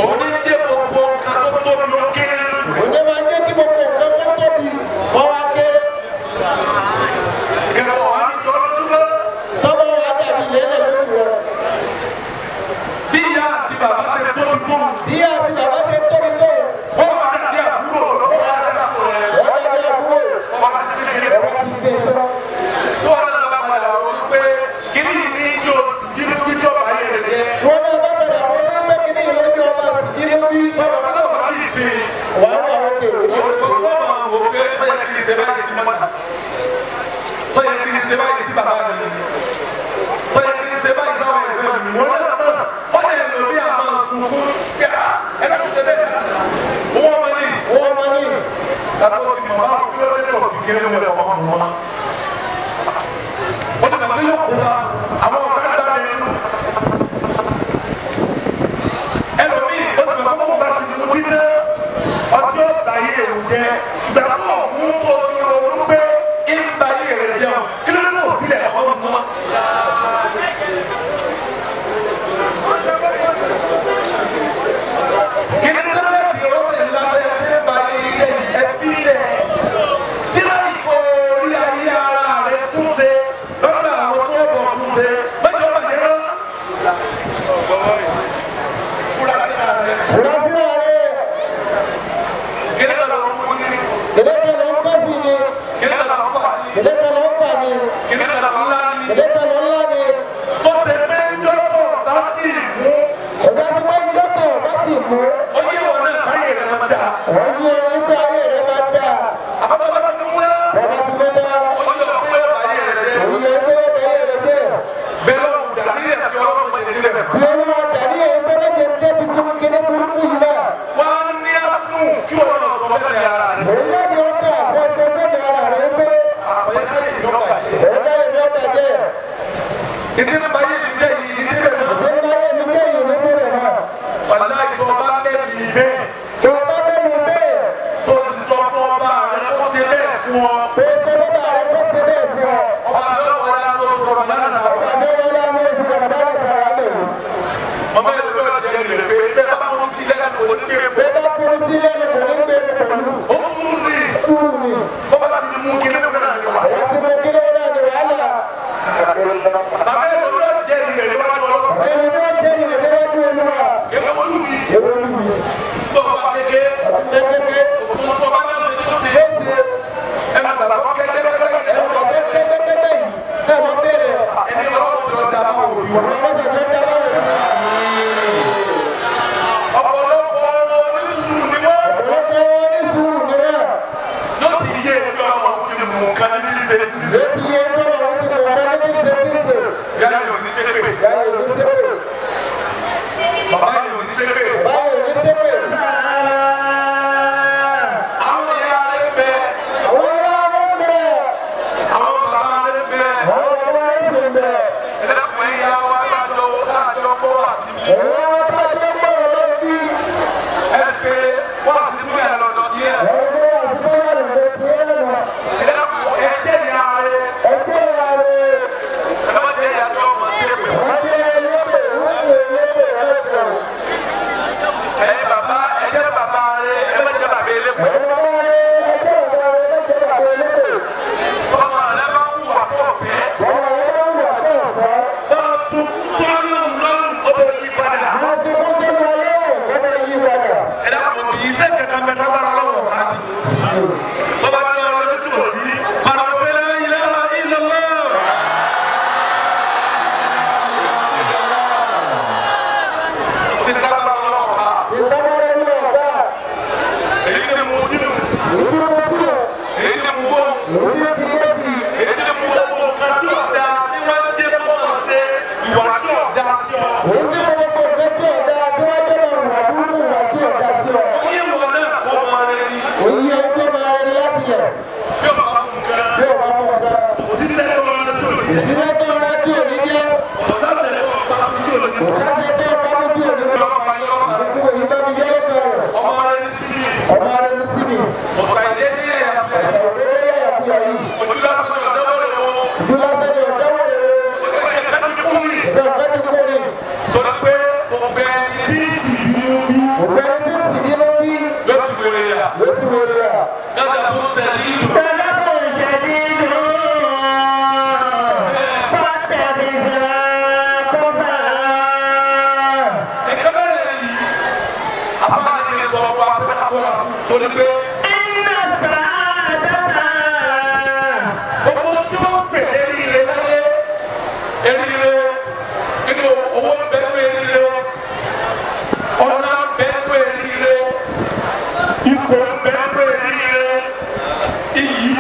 Òun ní jẹ́ gbogbo nǹkan tó tóbi ó kéré lójú rẹ̀. Òní máa jẹ́ kí gbogbo nǹkan kó tóbi kó wá kéré. Kẹ̀kọ́ wà ní jọ lójúmọ́. Sọ́mọ́ wa dàbí lélẹ̀ lójú rẹ̀. Bí ìyá àti bàbá ṣe tóbi tó. Bí àti bàbá ṣe tóbi tó, Wọ́n wá dàbí àbúrò wọ́n wá dàbí àbúrò rẹ̀. wọ́n dàbí àbúrò. Wọ́n wá ti kékeré. Wọ́n ti gbé tán. Tó wà lọ́nà bá padà wọ́n pé kíní ní yóò sì bínú bí tí ọba yẹn rẹ̀ jẹ́. Wọ́n náà bá padà wọ́n náà pé kíní ìlójú ọba sì yí bí. Bàbá náà bá ti fi. Wàhálà àwọn kèrè ní. Wọ́n máa wò pé ó yẹ kí n ṣe báyìí sí mọ́tà. Tó yẹ kí n ṣe báyìí sí bàbá mi. Tó yẹ kí n ṣe báyìí sáwọn ẹgbẹ́ mi. Wọ́n náà tán. Kọ́dà ẹlòmíì á máa sunkún. Ẹ bá ṣe bẹ́ẹ̀. Owó ọmọ ní. Wọ́n máa ní. Tàbí ó ti mọ̀ bá kí ló dé tó fi kéré lórí ọmọ wọn. Wọ́n ti mọ̀ pé yóò kó wa àwọn ọ̀tá gbà lẹ́nu. Ẹlòmíì ó ti mọ̀ pé kókó bá ti mú títẹ́ ọtí ọ̀tá yé ewu jẹ́ ìgbà tó mú tó ti ronú pé ń ba ayé rẹ̀ jẹun kí ló dé tó fi lẹ̀ ọmọ mọ́. Kí ni tẹ́lẹ̀tì rọ́ọ̀tì lábẹ́ tí ń ba ayé jẹ́ ẹbí lẹ̀ tí láì kó orí ayé ara rẹ̀ tún ṣe lọ́dọ̀ àwọn tó bọ̀ tún ṣe mẹ́jọ bàjẹ́ náà. Fúra síra rẹ̀. Fúra síra rẹ̀. Kí ni tẹ́lẹ̀ ló mú sí? Kìnìún kan ló ń kọ́ sí ni. Kí ni tẹ́lẹ̀ ló fà ní? Kìnìún kan ló ń fà ní. Kí ni tẹ́lẹ̀ ńlá ní? Kìnìún kan ló ńlá ni. Tó ṣe pé njọ́tọ̀ bá ti mú. Ọ̀gá ti pé njọ́tọ̀ bá ti mú. Ó yé wọn náà báyìí rẹ̀ máa dà. Ó yé wọn pé ayé rẹ̀ máa dà. Àbábá bá ti mú tán. Bàbá ti mú tán. Ó yẹ pé ó báyìí rẹ̀ jẹ́. Ó yẹ pé ó báyìí rẹ̀ jẹ́. Bẹ́ẹ̀ ló dàní ẹ̀fí ọlọ́mọ jẹ nílẹ̀. Bí olúwa dàní ẹ̀ pé méje débi kíní burúkú yìí náà. Wọ́n á ní àsùn kí wọ́n náà sọ fẹ́ ara rẹ̀. Òun náà ni ó kà àkọsọ fẹ́ ara rẹ̀ pé. Ọ̀yẹ́ káyé ìjọba jẹ́. Ọ̀yẹ́ káyé ìjọba jẹ́. Ìdí ń báyé mi jẹ́ yìí ní débẹ̀ náà. Ìdí ń báyé mi jẹ́ yìí ní débẹ̀ náà. Wàlá ìtọ́ bá lẹ́nu bẹ́ẹ̀. Tó bá lẹ́nu bẹ́ẹ̀. Tó ti sọ fún ọba rẹ kó ṣe bẹ́ẹ̀ fún ọ. Tó ṣe bàbá rẹ kó ṣe bẹ́ẹ̀ fún ọ. Ọba mi ò wọlé àná oṣù Ramadan náà. Ọba mi ò wọlé àná oṣù Ramadan náà tààrà lè. Màmá yẹn ló jẹ́ rẹ̀ pé bẹ́ẹ̀ bá kúrú sí lẹ́nu kò ní gbé Bẹ́ẹ̀ bá kúrú sí lẹ́nu kò ní gbé pẹ̀lú. Ó fún mi. Fún mi. Bọ́bá ti mú kí lóun náà ní wàhálà. Bọ́bá ti mú kí lóun náà ní wàhálà. Bàbá yẹn ló jẹ́ rẹ̀ níwájú Ọlọ́run. Bàbá yẹn ló jẹ́ rẹ̀ níwájú Olúwa. Èmi olú mi. Èmi olú mi. Bọ́ọ̀bá kéke. Kéke. Òkú ọba ní ọ̀sẹ̀ ní ọ̀sẹ̀. Ó ṣe. Ẹnu bàbá kẹ́tẹ́kẹ́tẹ́ yìí. Ẹnu bàbá kẹ́tẹ́kẹ́tẹ́ yìí. Náà ló bẹ̀rẹ̀. Ẹni ọlọ́run jọ da báwo bí wọn. Ọlọ́run jọ da báwo bí wọn. Ọ̀pọ̀lọpọ̀ onísùúrù ni wọ́n. Ọ̀pọ̀lọpọ̀ onísùúrù ni wọ́n. Yóò ti yé ẹbí ọmọ ti mú nǹkan ní ṣe tí ṣe. Yóò ti yé ẹbí ọmọ ti mú nǹkan ní ṣe tí ṣe. Yáyé ò ní ṣe pé. Yáyé ò ní ṣe pé. Bàbá yìí ò ní ṣe pé. Bàbá yìí ò ní ṣe pé. Àwọn ìyá rẹ̀ bẹ. Àwọn ìyá rẹ̀ bẹ. Àwọn bàbá rẹ̀ bẹ. Àwọn bàbá rẹ̀ bẹ. Ẹlẹ́kùn ìyá wa lájọ lájọ kó wà síbí. Ẹ̀yà wa lájọ kó wà síbí. Ẹ pé wà síbí ẹ̀ lọ́dọ̀ díẹ̀. Ẹ pé wà síbí ẹ̀ lọ́dọ̀ díẹ̀ lọ. Ẹlẹ́kùn ẹ̀jẹ̀ ìyá rẹ̀. Ẹ̀jẹ̀ ìyá rẹ̀. Ẹ má jẹ́ ìyá tó ọmọ sí èpè. Má jẹ́ ìyá pè wúwo lépè ẹ̀jẹ̀. Ẹ̀yin bàbá ẹ jẹ́ bàbá rẹ̀ ẹ má jẹ́ bàbá elépè. Ẹ̀yin bàbá rẹ̀ ẹ jẹ́ bàbá rẹ̀ ẹ má jẹ́ bàbá elépè. Ọmọ rẹ bá wùwà tó ọ̀fẹ́. Ọmọ rẹ bá wùwà tó ọ̀fẹ́. Bá a sunkún sórí lọ́rùn kó bá yí padà. Bá a sunkún sórí ọlọ́run kó bá yí padà. Ẹ dákun kì í ṣe kankan bẹ tágbára ọlọ́wọ́ bá di. Tọ́ba ní ọlọ́dún tó sí. Pàrọ̀ pé la ilaha illallah. Ṣé tágbára ọlọ́wọ́ bá? Ṣé tágbára ọlọ́wọ́ bá? Èyí tí mo tí mo. Èyí tí mo tí. Èyí tí mo bọ̀. Èyí tí mo sí. Èyí tí mo gbogbo nǹkan tí ò dáa tí wọ́n ń jẹ́ kọ́ mọ̀ ṣe ìwà tí ò dáa sí ọ. Èyí tí mo gbogbo nǹkan tí ò dáa tí wọ́n jẹ́ mọ̀ wà burúkú wà tí ò dáa sí ọ. Ó yé wọn náà kọ́ ọmọ rẹ ni. Èyí yẹ kó máa rẹ láti lẹ̀. Bí o bá mú nǹkan. Bí o bá mú nǹkan. Òṣìṣẹ́ tó ń rántí òní jẹ́. Òṣìṣẹ́ tó ń rántí òní jẹ́. Òṣìṣẹ́ tó ń pa tí òní jẹ́. Òṣìṣẹ́ tó ń pa tí òní jẹ́. Ọlọ́pàá yọ. Ìgbìmọ̀ yìí bá mi yẹ lọ́kàn rẹ̀. Ọmọ rẹ ní síbi. Ọmọ rẹ ní síbi. Ọ̀sà ìdílé ẹ̀yà. Ọ̀sà ìdílé ẹ̀yà kúyà yìí. Ojú lásán ni ọ̀dẹ́wọ̀ rẹ̀ o. Ojú lásán ni ọ̀dẹ́wọ̀ rẹ̀ o. Ẹ̀ka ti kú mi. Ẹ̀ka ti kú mi. Torí pé gbogbo ẹni tí ń sì bínú bí. Gbogbo ẹni tí ń sì bínú bí. Yóò sì wèrè yà. Yóò sì wèrè yà. Dáadáa fún tẹ̀lé ìlú. Dáadáa fún ìṣẹ̀lẹ̀ ìlú. Pátẹ́bí kọ́bà. Ẹ̀ka bẹ̀rẹ̀ yìí. Àbá ni sọ fún apẹ́ sọ́ra fún torí pé. Iná sàádọ́ta. Gbogbo tí wọ́n pè eríire láyé eríire nínú owó ń bẹ tó eríire ọlá ń bẹ tó eríire ipò ń bẹ tó eríire iyì ń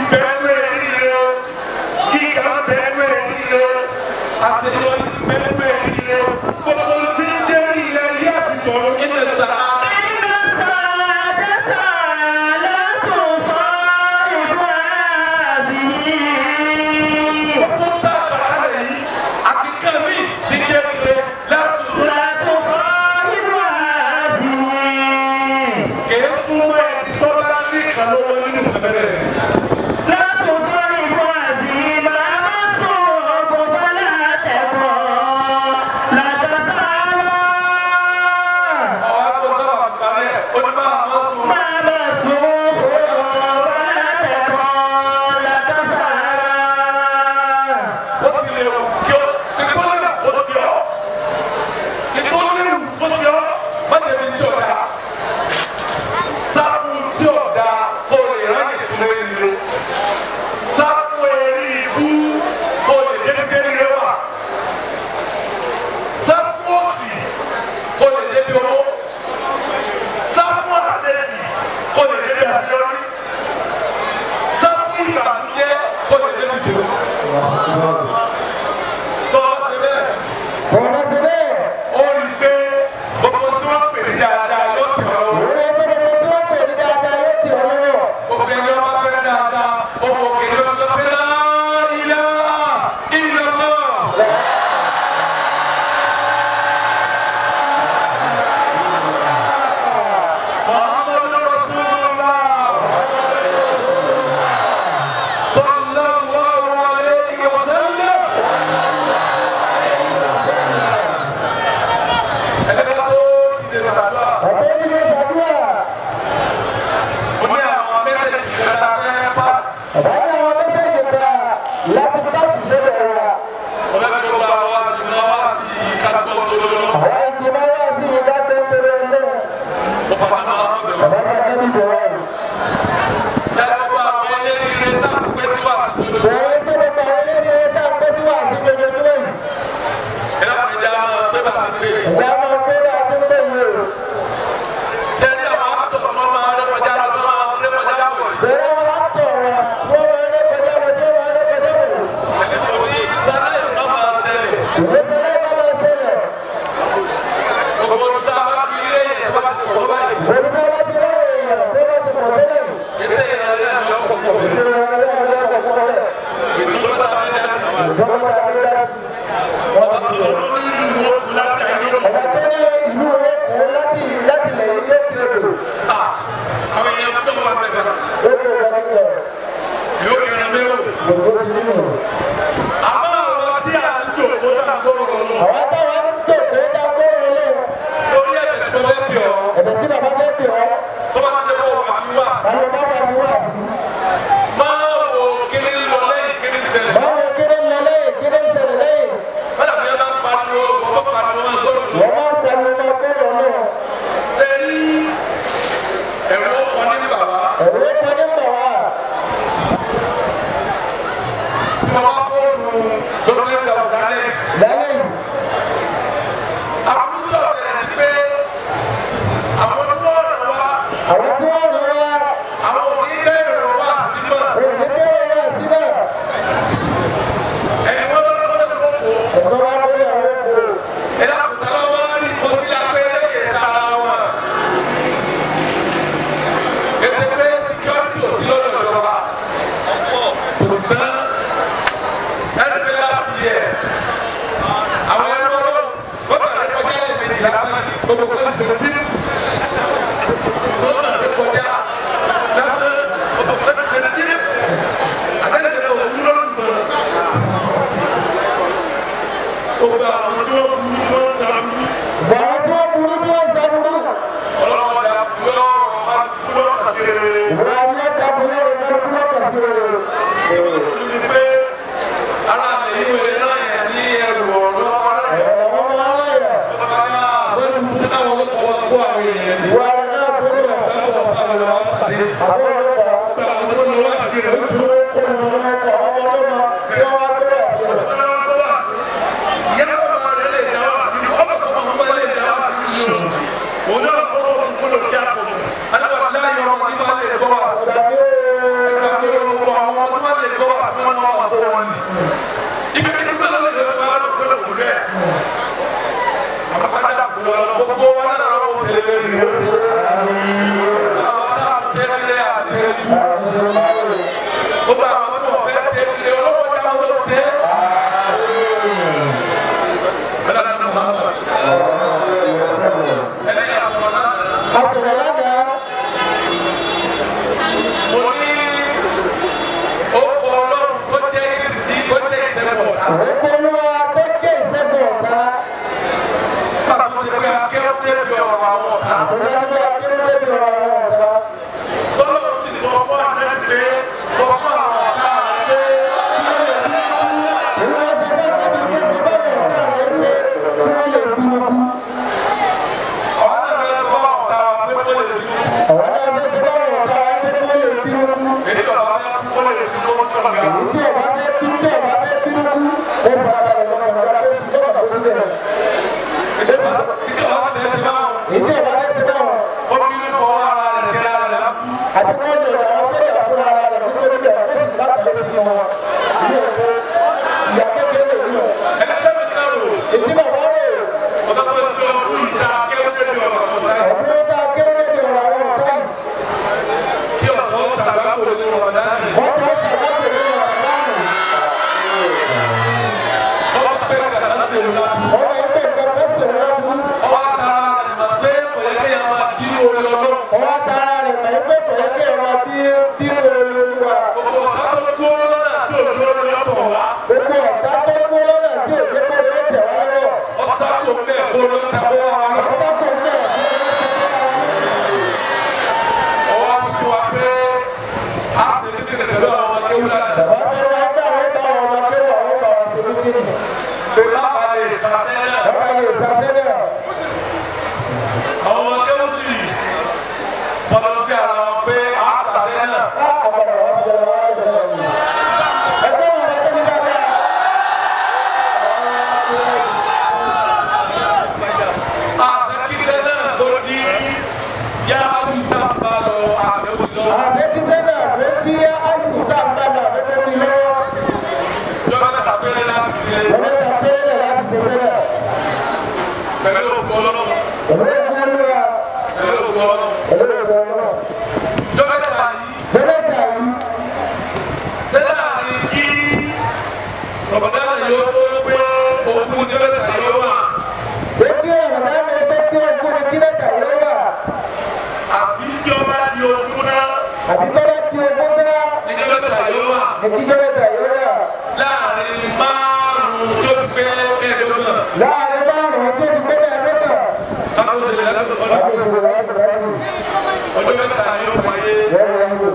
bẹ̀rẹ̀. Látòsọ́ ìbò àzìmá máa sùn ọ̀bọ̀ bọ́lá tẹ̀kọ̀ látàsárá. Ọ̀wá kó sábà parí ẹ̀ ó ní máa mọ́ sùn. Máa máa sùn ọ̀bọ̀ bọ́lá tẹ̀kọ̀ látàsárá. Ó ti lè wù kí ó ìtò léwu kó sí ọ. Ìtò léwu kó sí ọ má débi tí ò da. Sáfù tí ò da kó lè ráyè sùn lórí rẹ. Sáfù eré ibú kó lè débi débi rẹ wà. Sáfù òsì kó lè débi owó. Sáfù àṣetì kó lè débi àṣeyọrí. Sáfù ìbànújẹ́ kó lè débi ìdòwò. Tọ́ ọ ṣe bẹ́ẹ̀. Bọ̀dọ̀ ṣe bẹ́ẹ̀. Ó rí i pé gbogbo tí wọ́n pè ní dáadáa yóò tẹ̀ ọ́ lọ́wọ́. Òun ẹ fẹ́ gbogbo tí wọ́n pè ní dáadáa yóò tẹ̀ ọ́ lọ́wọ́. Gbogbo ẹni ọba fẹ́ dáadáa, ó wọ òkèlè ó sọ pé la ilaha illallah. Muhammadu Rasulullah. Sallallahu alayhi wa sallam. Ẹni ká tó dìde sàdúrà. Ọ̀pọ̀ onílé ṣàdúrà. Mo ní àwọn mẹ́sẹ̀jì kan tá a fẹ́ pàṣẹ. Bàbá ní àwọn mẹ́sẹ̀jì kan láti pàṣẹ ṣẹ́bẹ̀ wa. Mo fẹ́ kí gbogbo àwọn àgbìmọ̀ wá sí kátó tó lọ́wọ́. Àwọn ìgbìmọ̀ wá sí ìdájọ́ torí Ọlọ́run. Mo fà á máa ń bẹ̀rù. Bàbá kan nábì bẹ̀rẹ̀ rẹ̀. Ṣé gbogbo àwọn eléré tá à ń pè sí wá sí lójú? Sọ̀rọ̀ tó gbogbo àwọn eléré tá à ń pẹ́ sí wá sí ojoojúmọ́ yìí. Ẹ dákun ìjà máa pé bá ti pè. Ìyá máa pé bá a ti ń pè yìí o. Ṣé rí àwọn àtọ̀ tí wọ́n máa rékọjá lọ tí wọ́n máa rékọjá bọ̀ yìí? Sọ̀rọ̀ àwọn àtọ̀ wa tí wọ́n máa rékọjá lọ tí wọ́n máa rékọjá bọ̀. Ẹni kò ní sáláì má máa ṣẹlẹ̀. Ìgbésẹ̀ láì má máa ṣẹlẹ̀. Gbogbo tá a bá ti rí èyàn tó bá ti pọ̀ tó báyìí. Òbí tá a bá ti ráwọ̀ èèyàn tó bá ti pọ̀ tó báyìí. Ètè ìrìnàjò náà ló pọ̀ bẹ́ẹ̀. Ìṣòro ọ̀rọ̀ náà ló pọ̀ pọ̀ bẹ́ẹ̀. Ìjọba tá a fẹ́ dá sí. Ìjọba tá a fẹ́ dá sí. Ọba tó lọ ní ìlú òkú láti ayé ló. Ọba tó ní ìlú òkú láti láti lẹ̀ yìí dé kí odò. Àwọn èèyàn kúrò wà bẹ̀rẹ̀. Ó kó ọba kíkọ. Yóò kẹrin mérò. Gbogbo ti nínú. Àmọ́ àwọn tí à ń jòkó tá a gbọ́rọ̀ lọ. Àwọn táwọn ń jòkó tá a gbọ́rọ̀ lọ. Torí ẹ̀bẹ̀ tí mo fẹ́ bì ọ́. Ẹ̀bẹ̀ tí bàbá fẹ́ bì ọ́. Tó bá ti ṣe kó wà ní wá. Àwọn bá wà ní wá sí. Máa wo kíní ń lọ lẹ́yìn kíní ń ṣẹlẹ̀. Máa wo kíní ń lọ lẹ́yìn kíní ń ṣẹlẹ̀ lẹ́yìn. Bọ́dà mi máa ń pariwo, wọ́n máa ń pariwo máa gbọ́rọ̀ lọ. Wọ́n máa ń pariwo máa gbọ́rọ̀ lọ. Tẹ̀rí ẹ̀rọ ọkọ̀ ní bàbá. Ẹ̀rọ ọkọ̀ ní bàbá. Tí mo bá fóònù dókítà ọ̀dálẹ̀. Lálẹ́ yìí. Àbúrú tí ọ̀tẹ̀lẹ̀ ni pé àwọn tí wọ́n ràn wá. Àwọn tí wọ́n ràn wá. Àwọn ò ní bẹ̀rẹ̀ wá sí mọ́. Ò ní bẹ̀rẹ̀ wá sí mọ́. Ẹni wọ́n bá kọ́lé lóko. Ẹ̀gbọ́n wa kọ́lé àwọn oko. Ẹ̀dá kùtà lọ́wọ́ rí kọsílẹ̀ pé lẹ́yìn tara wọn. Ètè pé security ò sí lọ́dọ̀ ìjọba. Kò tán. Ẹni pé láti yẹ. Àwọn ẹni ọlọ́run wọ́n kàn lè kọjá lẹ́ẹ̀mejì lásán gbogbo kan ṣe sí. Wọ́n kàn lè kọjá lásán gbogbo kan ṣe sí. Àtẹnudẹ kò wúlò lùmọ̀. Gbogbo àwọn tí wọ́n burú tí wọ́n ń saburú. Gbogbo àwọn tí wọ́n burú tí wọ́n ń saburú. Ọlọ́run dà yọ̀ọ̀rọ̀ kálukú lọ́kàn sí rere. Wọ́n á dà yọ̀ọ̀rọ̀ kálukú lọ́kàn sí rere. Ìwé pé ara mi ìwé náà yẹn ní ẹrù ọ̀rọ̀ ọ̀rọ̀ yẹn. Ọ̀rọ̀ wọn máa ń yẹ. Bàbá mi náà fẹ́ẹ́ dúdú káwọn ọlọ́pàá wa kó àwọn èèyàn yìí. Ìwà rẹ̀ náà tó lọ. Bẹ́ẹ̀ bọ̀ bá wọn lọ pàdé. Àwọn ọlọ́pàá. Gbogbo àwọn tó lọ wá sí rẹ̀. Ó dúró kó wọn lọ́kọ̀ ọmọ ọlọ́mọ tí wọ́n wá gbé wá sí rẹ̀. Wọ́n gbọ́ wá sí. Ìyá ọmọ rẹ̀ lè dá wá sí. Ọmọ ọmọ lè dá wá sí. Òun náà kọ́kọ́ fún kóló kí a kò mọ̀. Aláwọ̀ láyọ̀ ọmọ ní máa lè gbọ́ wá sí. Ẹgbàgbé gbogbo àwọn ọmọ tó máa lè gbọ́ wá sí wọn náà wà tó wọn ni. Ibi tí gbogbo lè lè máa rò pé kò rẹ̀. Àbájá tó lọ gbogbo wa náà lọ́wọ́ tẹ̀lé lórí rẹ̀. Àwọn tá a ti ṣe nílé àti ṣe kú. Gbogbo àwọn tí wọ́n fẹ́ ṣe nílé ọlọ́wọ́ dá wọn ló ṣe. Ẹni àsọ̀rọ̀ náà. Asọ̀rọ̀ lánàá. Mo ní sàgbákò nínú Ramadan. Kọ́tà ó sàgbákò nínú Ramadan. Kọ́mọ pé kàkà sí òun lábú. Kọ́mọ pé kàkà sí òun lábú. Ọwọ́ tara rẹ̀ mọ̀ pé kò yẹ kéèyàn máa bínú orí Ọlọ́run. Ọwọ́ tara rẹ̀ mọ̀ pé kò yẹ kéèyàn máa bínú orí Olúwa. Gbogbo ọ̀tá tó dúró lọ́nà tí ò dúró ní ọ̀tọ̀ wá. Gbogbo ọ̀tá tó dúró lọ́nà tí ò jẹ́ kó lè tẹ̀ wá lọ́wọ́. Ọ̀tá kò bẹ́ẹ̀ kó ló ta kó wá wa lọ́wọ́. Ọ̀tá kò bẹ́ẹ̀ kó ló ta kó wá wa lọ́wọ́. Ọwọ́ mi fún wa pé a ti ní tètè pẹ̀lú àwọn ọmọ kéwú lánàá. Bàbá sọ wá pé àwọn bá àwọn ọmọ kéwú àwọn bá wa ṣe mítìnì. Pé bàbá lè sàṣẹ́ náà. Bàbá lè sàṣẹ́ náà. Àwọn ọmọ kéwú sì kọlọ́ntì ara wọn pé a sàṣẹ́ náà. Á àpàdà wá fi ọ̀rọ̀ wá lọ́wọ́ mi. Ẹgbẹ́ wọn bá tóbi dáadáa. Àtẹ̀kíṣẹ́ náà tó di yááyù tá a bá lọ àbẹ̀wò lọ́wọ́. Àtẹ̀kíṣẹ́ náà tó di yááyù tá a bá lọ àbẹ̀wò lọ́wọ́. Jọba ta péré láti ṣe. Jọba ta péré láti ṣe sẹ́lẹ̀. Pẹ̀lú òkú Ọlọ́run. Pẹ̀lú òkú Olúwa. Pẹ̀lú òkú Ọlọ́run. Pẹ̀lú òkú Ọlọ́run. Jọba ta yìí. Jọba ta yìí. Ṣé láàrin kí Rọ̀bọ̀dá yóò tó pé ogún ní jọba ta yóò wà? Ṣé kí Rọ̀bọ̀dá yóò tó pé ogún ní kí lẹ́tà yóò wà? Àbí tí ó bá di ogún náà. Àbí tó bá di ogún náà. Ní jọba ta yóò wà. Ní kí jọba ta yóò wà. Láàrin márùn-ún tó fi pé mẹ́ẹ̀ẹ́dọ́gbọ̀n. Láàrin márùn-ún tó fi pé mẹ́ẹ̀ẹ́dọ́gbọ̀n. Kátó ṣe lẹ́nu kọ́dọ̀. Kátó ṣe lẹ́nu kọ́dọ̀. Ọjọ́ mẹ́ta ni ó wáyé. Yẹ́n wáyé o.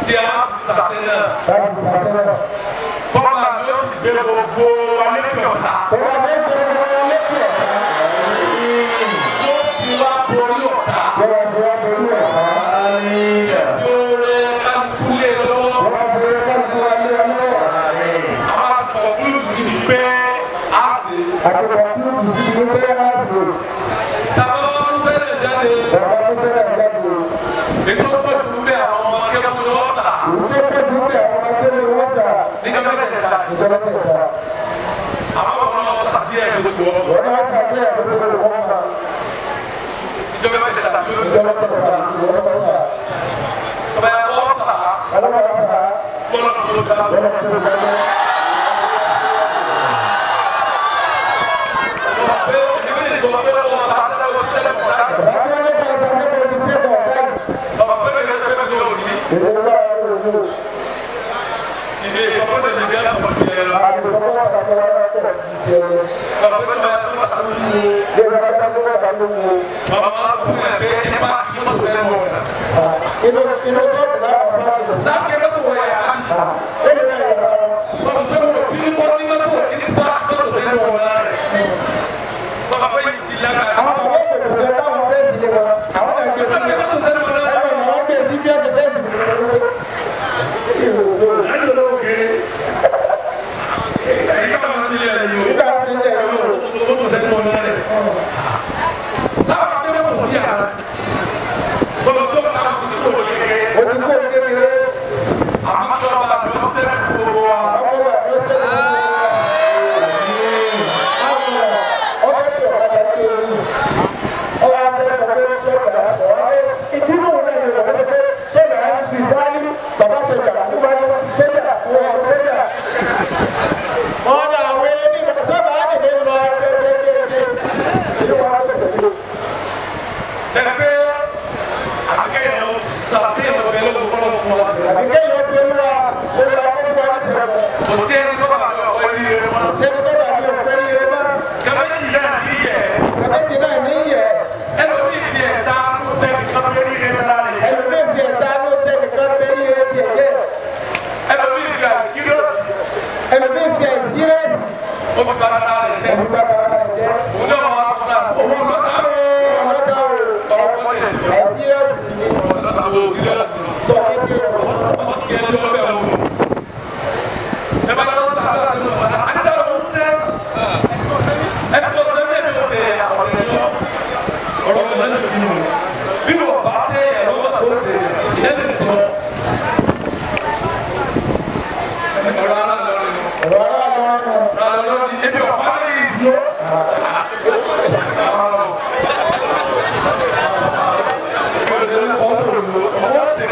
Tí a sàṣẹ náà. Láti sàṣẹ náà. Tọ́ba ni ó sì gbé gbogbo wa lékè ọ̀tá. Tọ́ba ni ó gbé gbogbo wa lékè ọ̀tá. Tó fi wá borí ọ̀tá. Tó wá fi wá borí ọ̀tá. Tí ó rẹ kálukú lé lọ́wọ́. Tó wá fi rẹ kálukú wa lé lọ́wọ́. Àwọn akọ̀ kúlùkù sí ni pé a sè. Àti kọ̀kúlùkù sí ni pé a sè. Tàbá wọn mú sẹ́lẹ̀ jáde. Bàbá mú sẹ́lẹ̀ jáde. Ètò pọ̀jù ń bẹ àwọn ọmọ kéwù ni wọ́n sà. Ètò pọ̀jù ń bẹ àwọn ọmọ kéwù ni wọ́n sà. Níjọ́ mẹ́tẹ̀ẹ̀ta. Níjọ́ mẹ́tẹ̀ẹ̀ta. Àwọn ọmọ náà sà díẹ̀ gbogbo ọmọ. Wọ́n náà sà díẹ̀ gbogbo ọmọ. Níjọ́ mẹ́tẹ̀ẹ̀ta. Níjọ́ mẹ́tẹ̀ẹ̀ta. Wọ́n náà sà. Tọ́ba yà kọ́ sà. Ọlọ́wọ́ sà. Bọ́lá tó ló ká. Bọ́lá tó ló ká. Ọ̀rọ̀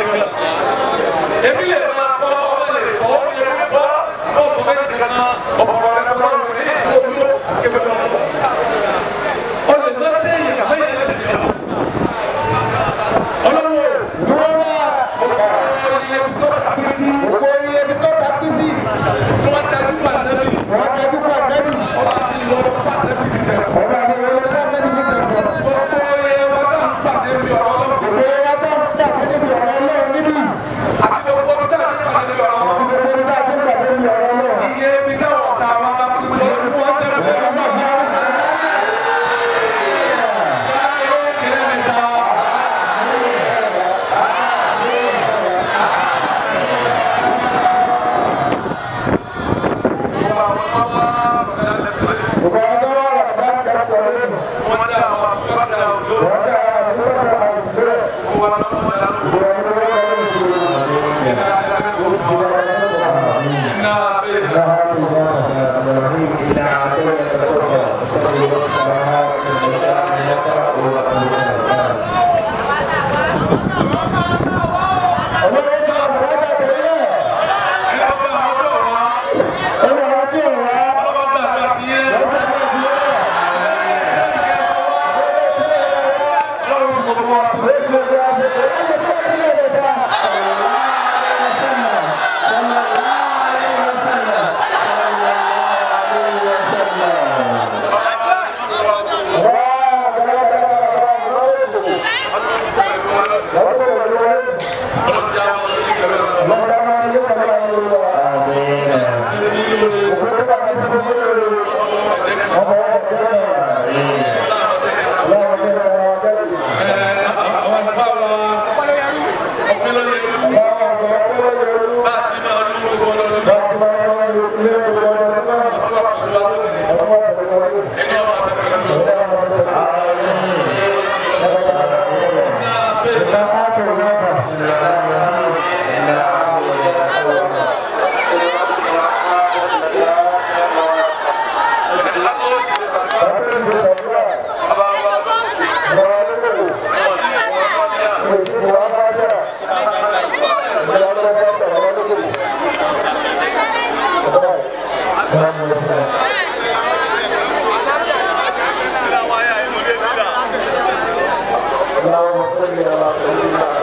اللهم صل على سيدنا